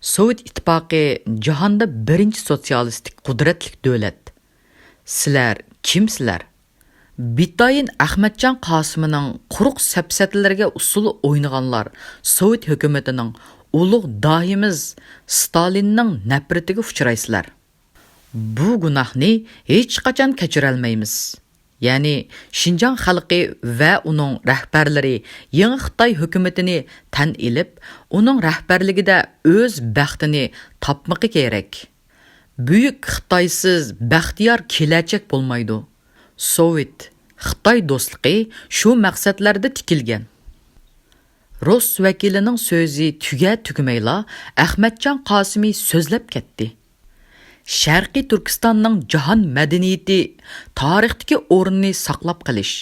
سوۋېت ئىتتىپاقى جاھاندا بىرىنچى سوتسىيالىستىك قۇدرەتلىك دۆلەت. سىلەر كىمسىلەر؟ بىتايىن ئەخمەتجان قاسىمىنىڭ قۇرۇق سەپسەتىلەرگە ئۇسسۇل ئوينىغانلار سوۋېت ھۆكۈمىتىنىڭ ئۇلۇغ داھىمىز ستالىننىڭ نەپرىتىگە ئۇچرايسىلەر. بۇ گۇناھنى ھېچقاچان كەچۈرەلمەيمىز. يەنى شىنجاڭ خەلقى ۋە ئۇنىڭ رەھبەرلىرى يېڭى خىتاي ھۆكۈمىتىنى تەن ئېلىپ، ئۇنىڭ رەھبەرلىكىدە ئۆز بەختىنى تاپمىقى كېرەك. بۈيۈك خىتايسىز بەختىيار كېلەچەك بولمايدۇ. سوۋېت، خىتاي دوستلۇقى شۇ مەقسەتلەردە تىكىلگەن. رۇس ۋەكىلىنىڭ سۆزى تۈگە-تۈگىمەيلا ئەخمەتجان قاسىمى سۆزلەپ كەتتى. شەرقىي تۈركىستاننىڭ جاھان مەدەنىيىتى تارىختىكى ئورنىنى ساقلاپ قېلىش،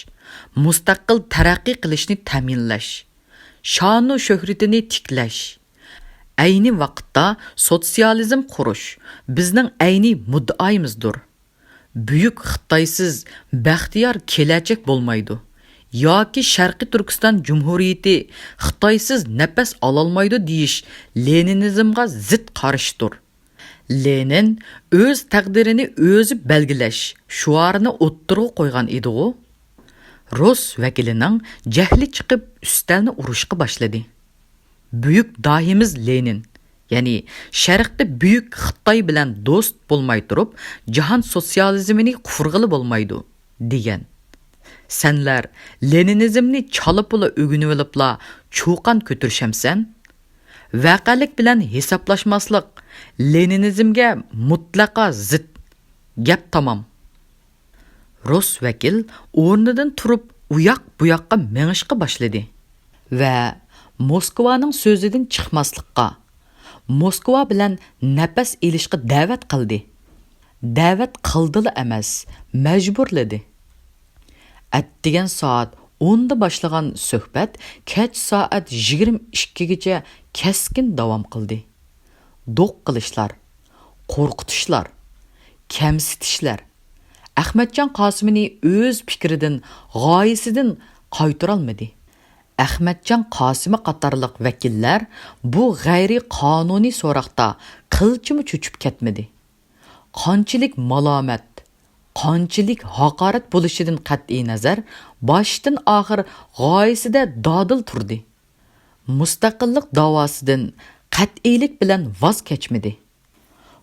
مۇستەقىل تەرەققىي قىلىشنى تەمىنلەش، شانۇ شۆھرىتىنى تىكلەش، ئەينى ۋاقىتتا سوتسىيالىزم قۇرۇش بىزنىڭ ئەينى مۇددىئايىمىزدۇر. بۈيۈك خىتايسىز بەختىيار كېلەچەك بولمايدۇ ياكى شەرقىي تۈركىستان جۇمھۇرىيىتى خىتايسىز نەپەس ئالالمايدۇ دېيىش لېنىنىزمغا زىت قارىشتۇر. لېنىن ئۆز تەقدىرىنى ئۆزى بەلگىلەش شوئارىنى ئوتتۇرىغا قويغان ئىدىغۇ؟ رۇس ۋەكىلىنىڭ جەھلى چىقىپ ئۈستەلنى ئۇرۇشقا باشلىدى. بۈيۈك داھىمىز لېنىن، يەنى شەرقتە بۈيۈك خىتاي بىلەن دوست بولماي تۇرۇپ، جاھان سوتسىيالىزمىنى قۇرغىلى بولمايدۇ، دېگەن. سەنلەر لېنىنىزمنى چالا-پۇلا ئۆگىنىۋېلىپلا چۇقان كۆتۈرۈشەمسەن؟ ۋەقەلىك بىلەن ھېسابلاشماسلىق، لېنىنىزمگە مۇتلەقا زىت. گەپ تامام. رۇس ۋەكىل ئورنىدىن تۇرۇپ ئۇياق-بۇياققا مېڭىشقا باشلىدى ۋە موسكۋانىڭ سۆزىدىن چىقماسلىققا، موسكۋا بىلەن نەپەس ئېلىشقا دەۋەت قىلدى. دەۋەت قىلدىلا ئەمەس، مەجبۇرلىدى. ئەتىگەن سائەت ئوندا باشلىغان سۆھبەت كەچ سائەت يىگىرمە ئىككىگىچە كەسكىن داۋام قىلدى. دوق قىلىشلار، قورقۇتۇشلار، كەمسىتىشلەر ئەخمەتجان قاسىمىنى ئۆز پىكرىدىن، غايىسىدىن قايتۇرالمىدى. ئەخمەتجان قاسىمى قاتارلىق ۋەكىللەر بۇ غەيرىي قانۇنىي سوراقتا قىلچىمۇ چۆچۈپ كەتمىدى. قانچىلىك مالامەت، قانچىلىك ھاقارەت بولۇشىدىن قەتئىينەزەر، باشتىن ئاخىر غايىسىدە دادىل تۇردى. مۇستەقىللىق داۋاسىدىن قەتئىيلىك بىلەن ۋاز كەچمىدى.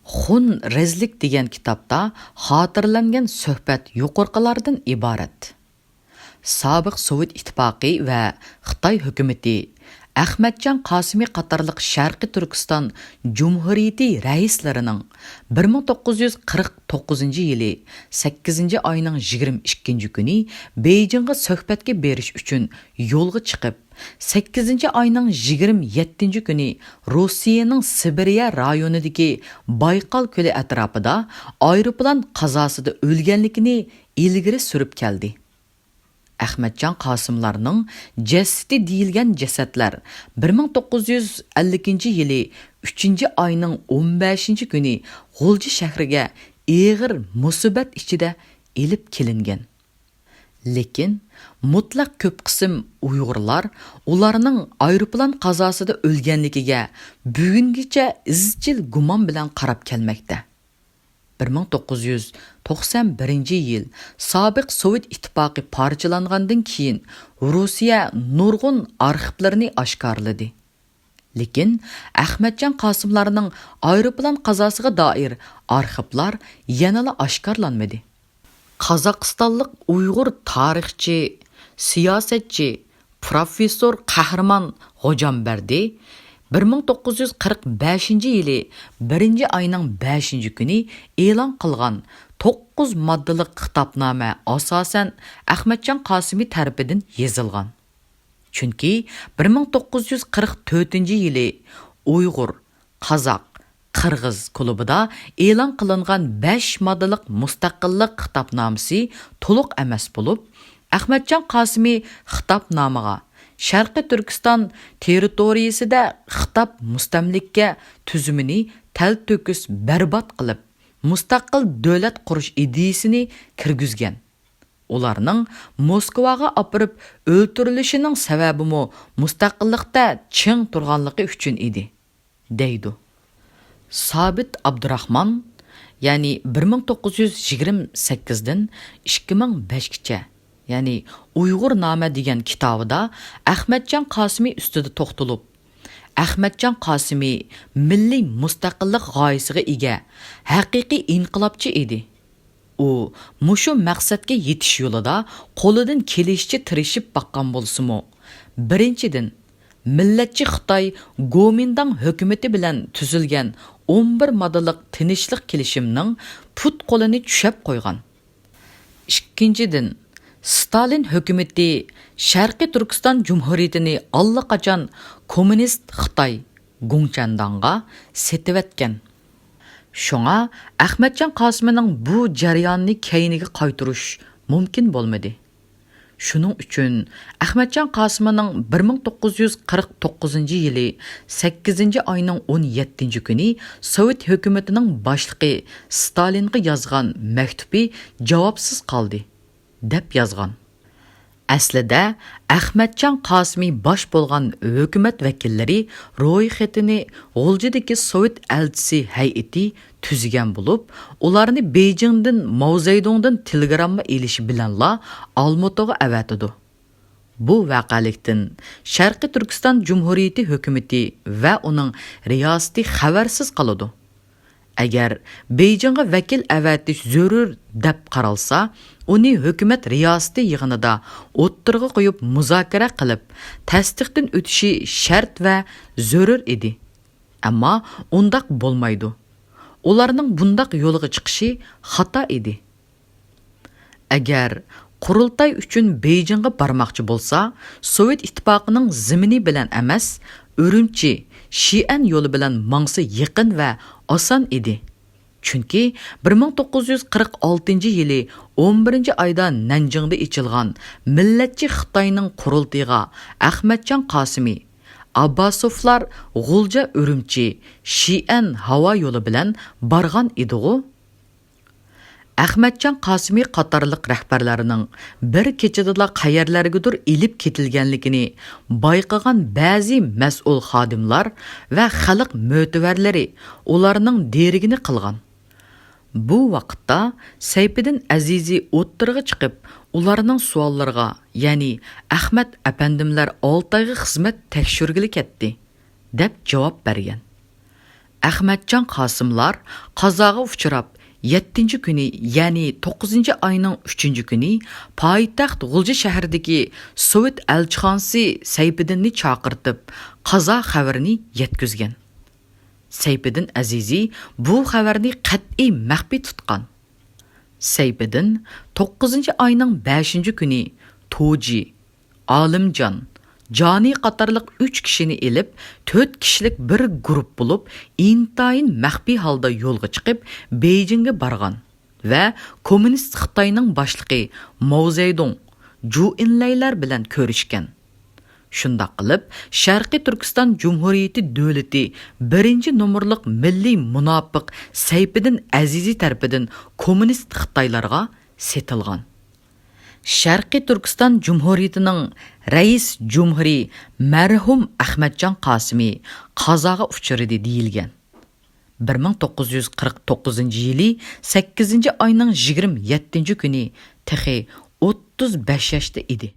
خۇن رەزىللىك دېگەن كىتابتا خاتىرىلەنگەن سۆھبەت يۇقىرىقىلاردىن ئىبارەت. سابىق سوۋېت ئىتتىپاقى ۋە خىتاي ھۆكۈمىتى ئەخمەتجان قاسىمى قاتارلىق شەرقىي تۈركىستان جۇمھۇرىيىتى رەئىسلىرىنىڭ بىر مىڭ توققۇز يۈز قىرىق توققۇزىنچى يىلى سەككىزىنچى ئاينىڭ يىگىرمە ئىككىنچى كۈنى بېيجىڭغا سۆھبەتكە بېرىش ئۈچۈن يولغا چىقىپ، سەككىزىنچى ئاينىڭ يىگىرمە يەتتىنچى كۈنى روسىيەنىڭ سىبىرىيە رايونىدىكى بايقال كۆلى ئەتراپىدا ئايروپىلان قازاسىدا ئۆلگەنلىكىنى ئىلگىرى سۈرۈپ كەلدى. ئەخمەتجان قاسىملارنىڭ جەسىتى دېيىلگەن جەسەتلەر بىر مىڭ توققۇز يۈز ئەللىكىنچى يىلى ئۈچىنچى ئاينىڭ ئون بەشىنچى كۈنى غۇلجا شەھىرىگە ئېغىر مۇسىبەت ئىچىدە ئېلىپ كېلىنگەن. لېكىن مۇتلەق كۆپ قىسىم ئۇيغۇرلار ئۇلارنىڭ ئايروپىلان قازاسىدا ئۆلگەنلىكىگە بۈگۈنگىچە ئىزچىل گۇمان بىلەن قاراپ كەلمەكتە. بىر مىڭ توققۇز يۈز توقسان بىرىنچى يىل سابىق سوۋېت ئىتتىپاقى پارچىلانغاندىن كېيىن، روسىيە نۇرغۇن ئارخىپلىرىنى ئاشكارىلىدى. لېكىن ئەخمەتجان قاسىملارنىڭ ئايروپىلان قازاسىغا دائىر ئارخىپلار يەنىلا ئاشكارىلانمىدى. قازاقىستانلىق ئۇيغۇر تارىخچى، سىياسەتچى، پروفېسسور قەھرىمان غوجامبەردى بىر مىڭ توققۇز يۈز قىرىق بەشىنچى يىلى بىرىنچى ئاينىڭ بەشىنچى كۈنى ئېلان قىلغان توققۇز ماددىلىق خىتابنامە ئاساسەن ئەخمەتجان قاسىمى تەرىپىدىن يېزىلغان. چۈنكى بىر مىڭ توققۇز يۈز قىرىق تۆتىنچى يىلى ئۇيغۇر، قازاق، قىرغىز كۇلۇبىدا ئېلان قىلىنغان بەش ماددىلىق مۇستەقىللىق خىتابنامىسى تولۇق ئەمەس بولۇپ، ئەخمەتجان قاسىمى خىتابنامىغا شەرقىي تۈركىستان تېررىتورىيىسىدە خىتاب مۇستەملىكە تۈزۈمىنى تەلتۆكۈس بەربات قىلىپ، مۇستەقىل دۆلەت قۇرۇش ئىدىيىسىنى كىرگۈزگەن. ئۇلارنىڭ موسكۋاغا ئاپىرىپ ئۆلتۈرۈلۈشىنىڭ سەۋەبىمۇ مۇستەقىللىقتا چىڭ تۇرغانلىقى ئۈچۈن ئىدى، دەيدۇ. سابىت ئابدۇراخمان، يەنى بىر مىڭ توققۇز يۈز يىگىرمە سەككىزدىن ئىككى مىڭ بەشكىچە، يەنى ئۇيغۇرنامە دېگەن كىتابىدا ئەخمەتجان قاسىمى ئۈستىدە توختىلىپ، ئەخمەتجان قاسىمى مىللىي مۇستەقىللىق غايىسىگە ئىگە، ھەقىقىي ئىنقىلابچى ئىدى. ئۇ مۇشۇ مەقسەتكە يېتىش يولىدا قولىدىن كېلىشىچە تىرىشىپ باققان بولسىمۇ، بىرىنچىدىن، مىللەتچى خىتاي گومىنداڭ ھۆكۈمىتى بىلەن تۈزۈلگەن ئون بىر ماددىلىق تىنچلىق كېلىشىمىنىڭ پۇت-قولىنى چۈشەپ قويغان. ئىككىنچىدىن، ستالىن ھۆكۈمىتى شەرقىي تۈركىستان جۇمھۇرىيىتىنى ئاللىقاچان كوممۇنىست خىتاي گوڭچەنداڭغا سېتىۋەتكەن. شۇڭا ئەخمەتجان قاسىمىنىڭ بۇ جەرياننى كەينىگە قايتۇرۇش مۇمكىن بولمىدى. شۇنىڭ ئۈچۈن ئەخمەتجان قاسىمىنىڭ بىر مىڭ توققۇز يۈز قىرىق توققۇزىنچى يىلى سەككىزىنچى ئاينىڭ ئون يەتتىنچى كۈنى سوۋېت ھۆكۈمىتىنىڭ باشلىقى ستالىنغا يازغان مەكتۇپى جاۋابسىز قالدى، دەپ يازغان. ئەسلىدە، ئەخمەتجان قاسىمى باش بولغان ھۆكۈمەت ۋەكىللىرى رويخېتىنى غۇلجىدىكى سوۋېت ئەلچىسى ھەيئىتى تۈزگەن بولۇپ، ئۇلارنى بېيجىڭدىن ماۋزېدۇڭدىن تېلېگرامما ئېلىشى بىلەنلا ئالمۇتىغا ئەۋەتىدۇ. بۇ ۋەقەلىكتىن شەرقىي تۈركىستان جۇمھۇرىيىتى ھۆكۈمىتى ۋە ئۇنىڭ رىياسىتى خەۋەرسىز قالىدۇ. ئەگەر بېيجىڭغا ۋەكىل ئەۋەتىش زۆرۈر دەپ قارالسا، ئۇنى ھۆكۈمەت رىياسىتى يىغىنىدا ئوتتۇرىغا قويۇپ مۇزاكىرە قىلىپ، تەستىقتىن ئۆتۈشى شەرت ۋە زۆرۈر ئىدى. ئەمما ئۇنداق بولمايدۇ. ئۇلارنىڭ بۇنداق يولغا چىقىشى خاتا ئىدى. ئەگەر قۇرۇلتاي ئۈچۈن بېيجىڭغا بارماقچى بولسا، سوۋېت ئىتتىپاقىنىڭ زېمىنى بىلەن ئەمەس، ئۈرۈمچى، شىئەن يولى بىلەن ماڭسا يېقىن ۋە ئاسان ئىدى. چۈنكى بىر مىڭ توققۇز يۈز قىرىق ئالتىنچى يىلى ئون بىرىنچى ئايدا نەنجىڭدا ئېچىلغان مىللەتچى خىتاينىڭ قۇرۇلتىيىغا ئەخمەتجان قاسىمى، ئابباسوفلار غۇلجا ئۈرۈمچى، شىئەن ھاۋا يولى بىلەن بارغان ئىدىغۇ؟ ئەخمەتجان قاسىمى قاتارلىق رەھبەرلەرنىڭ بىر كېچىدىلا قەيەرلەرگىدۇر ئېلىپ كېتىلگەنلىكىنى بايقىغان بەزى مەسئۇل خادىملار ۋە خەلق مۆتىۋەرلىرى ئۇلارنىڭ دېرىكىنى قىلغان. بۇ ۋاقىتتا سەيپىدىن ئەزىزى ئوتتۇرىغا چىقىپ، ئۇلارنىڭ سوئاللىرىغا، يەنى، «ئەخمەت ئەپەندىملەر ئالتايغا خىزمەت تەكشۈرگىلى كەتتى» دەپ جاۋاب بەرگەن. ئەخمەتجان قاسىملار قازاغا ئۇچراپ، يەتتىنچى كۈنى، يەنى توققۇزىنچى ئاينىڭ ئۈچىنچى كۈنى پايتەخت غۇلجا شەھىرىدىكى سوۋېت ئەلچىخانىسى سەيپىدىننى چاقىرتىپ، قازا خەۋىرىنى يەتكۈزگەن. سەيپىدىن ئەزىزى بۇ خەۋەرنى قەتئىي مەخپىي تۇتقان. سەيپىدىن توققۇزىنچى ئاينىڭ بەشىنچى كۈنى توجى، ئالىمجان، جانى قاتارلىق ئۈچ كىشىنى ئېلىپ، تۆت كىشىلىك بىر گۇرۇپ بولۇپ، ئىنتايىن مەخپىي ھالدا يولغا چىقىپ، بېيجىڭگە بارغان ۋە كوممۇنىست خىتاينىڭ باشلىقى ماۋزېدۇڭ، جۇ ئېنلەيلەر بىلەن كۆرۈشكەن. شۇنداق قىلىپ، شەرقىي تۈركىستان جۇمھۇرىيىتى دۆلىتى بىرىنچى نومۇرلۇق مىللىي مۇناپىق سەيپىدىن ئەزىزى تەرىپىدىن كوممۇنىست خىتايلارغا سېتىلغان. شەرقىي تۈركىستان جۇمھۇرىيىتىنىڭ رەئىس جۇمھۇرى مەرھۇم ئەخمەتجان قاسىمى قازاغا ئۇچرىدى دېيىلگەن. بىر مىڭ توققۇز يۈز قىرىق توققۇزىنچى يىلى سەككىزىنچى ئاينىڭ يىگىرمە يەتتىنچى كۈنى تېخى ئوتتۇز بەش ياشتا ئىدى.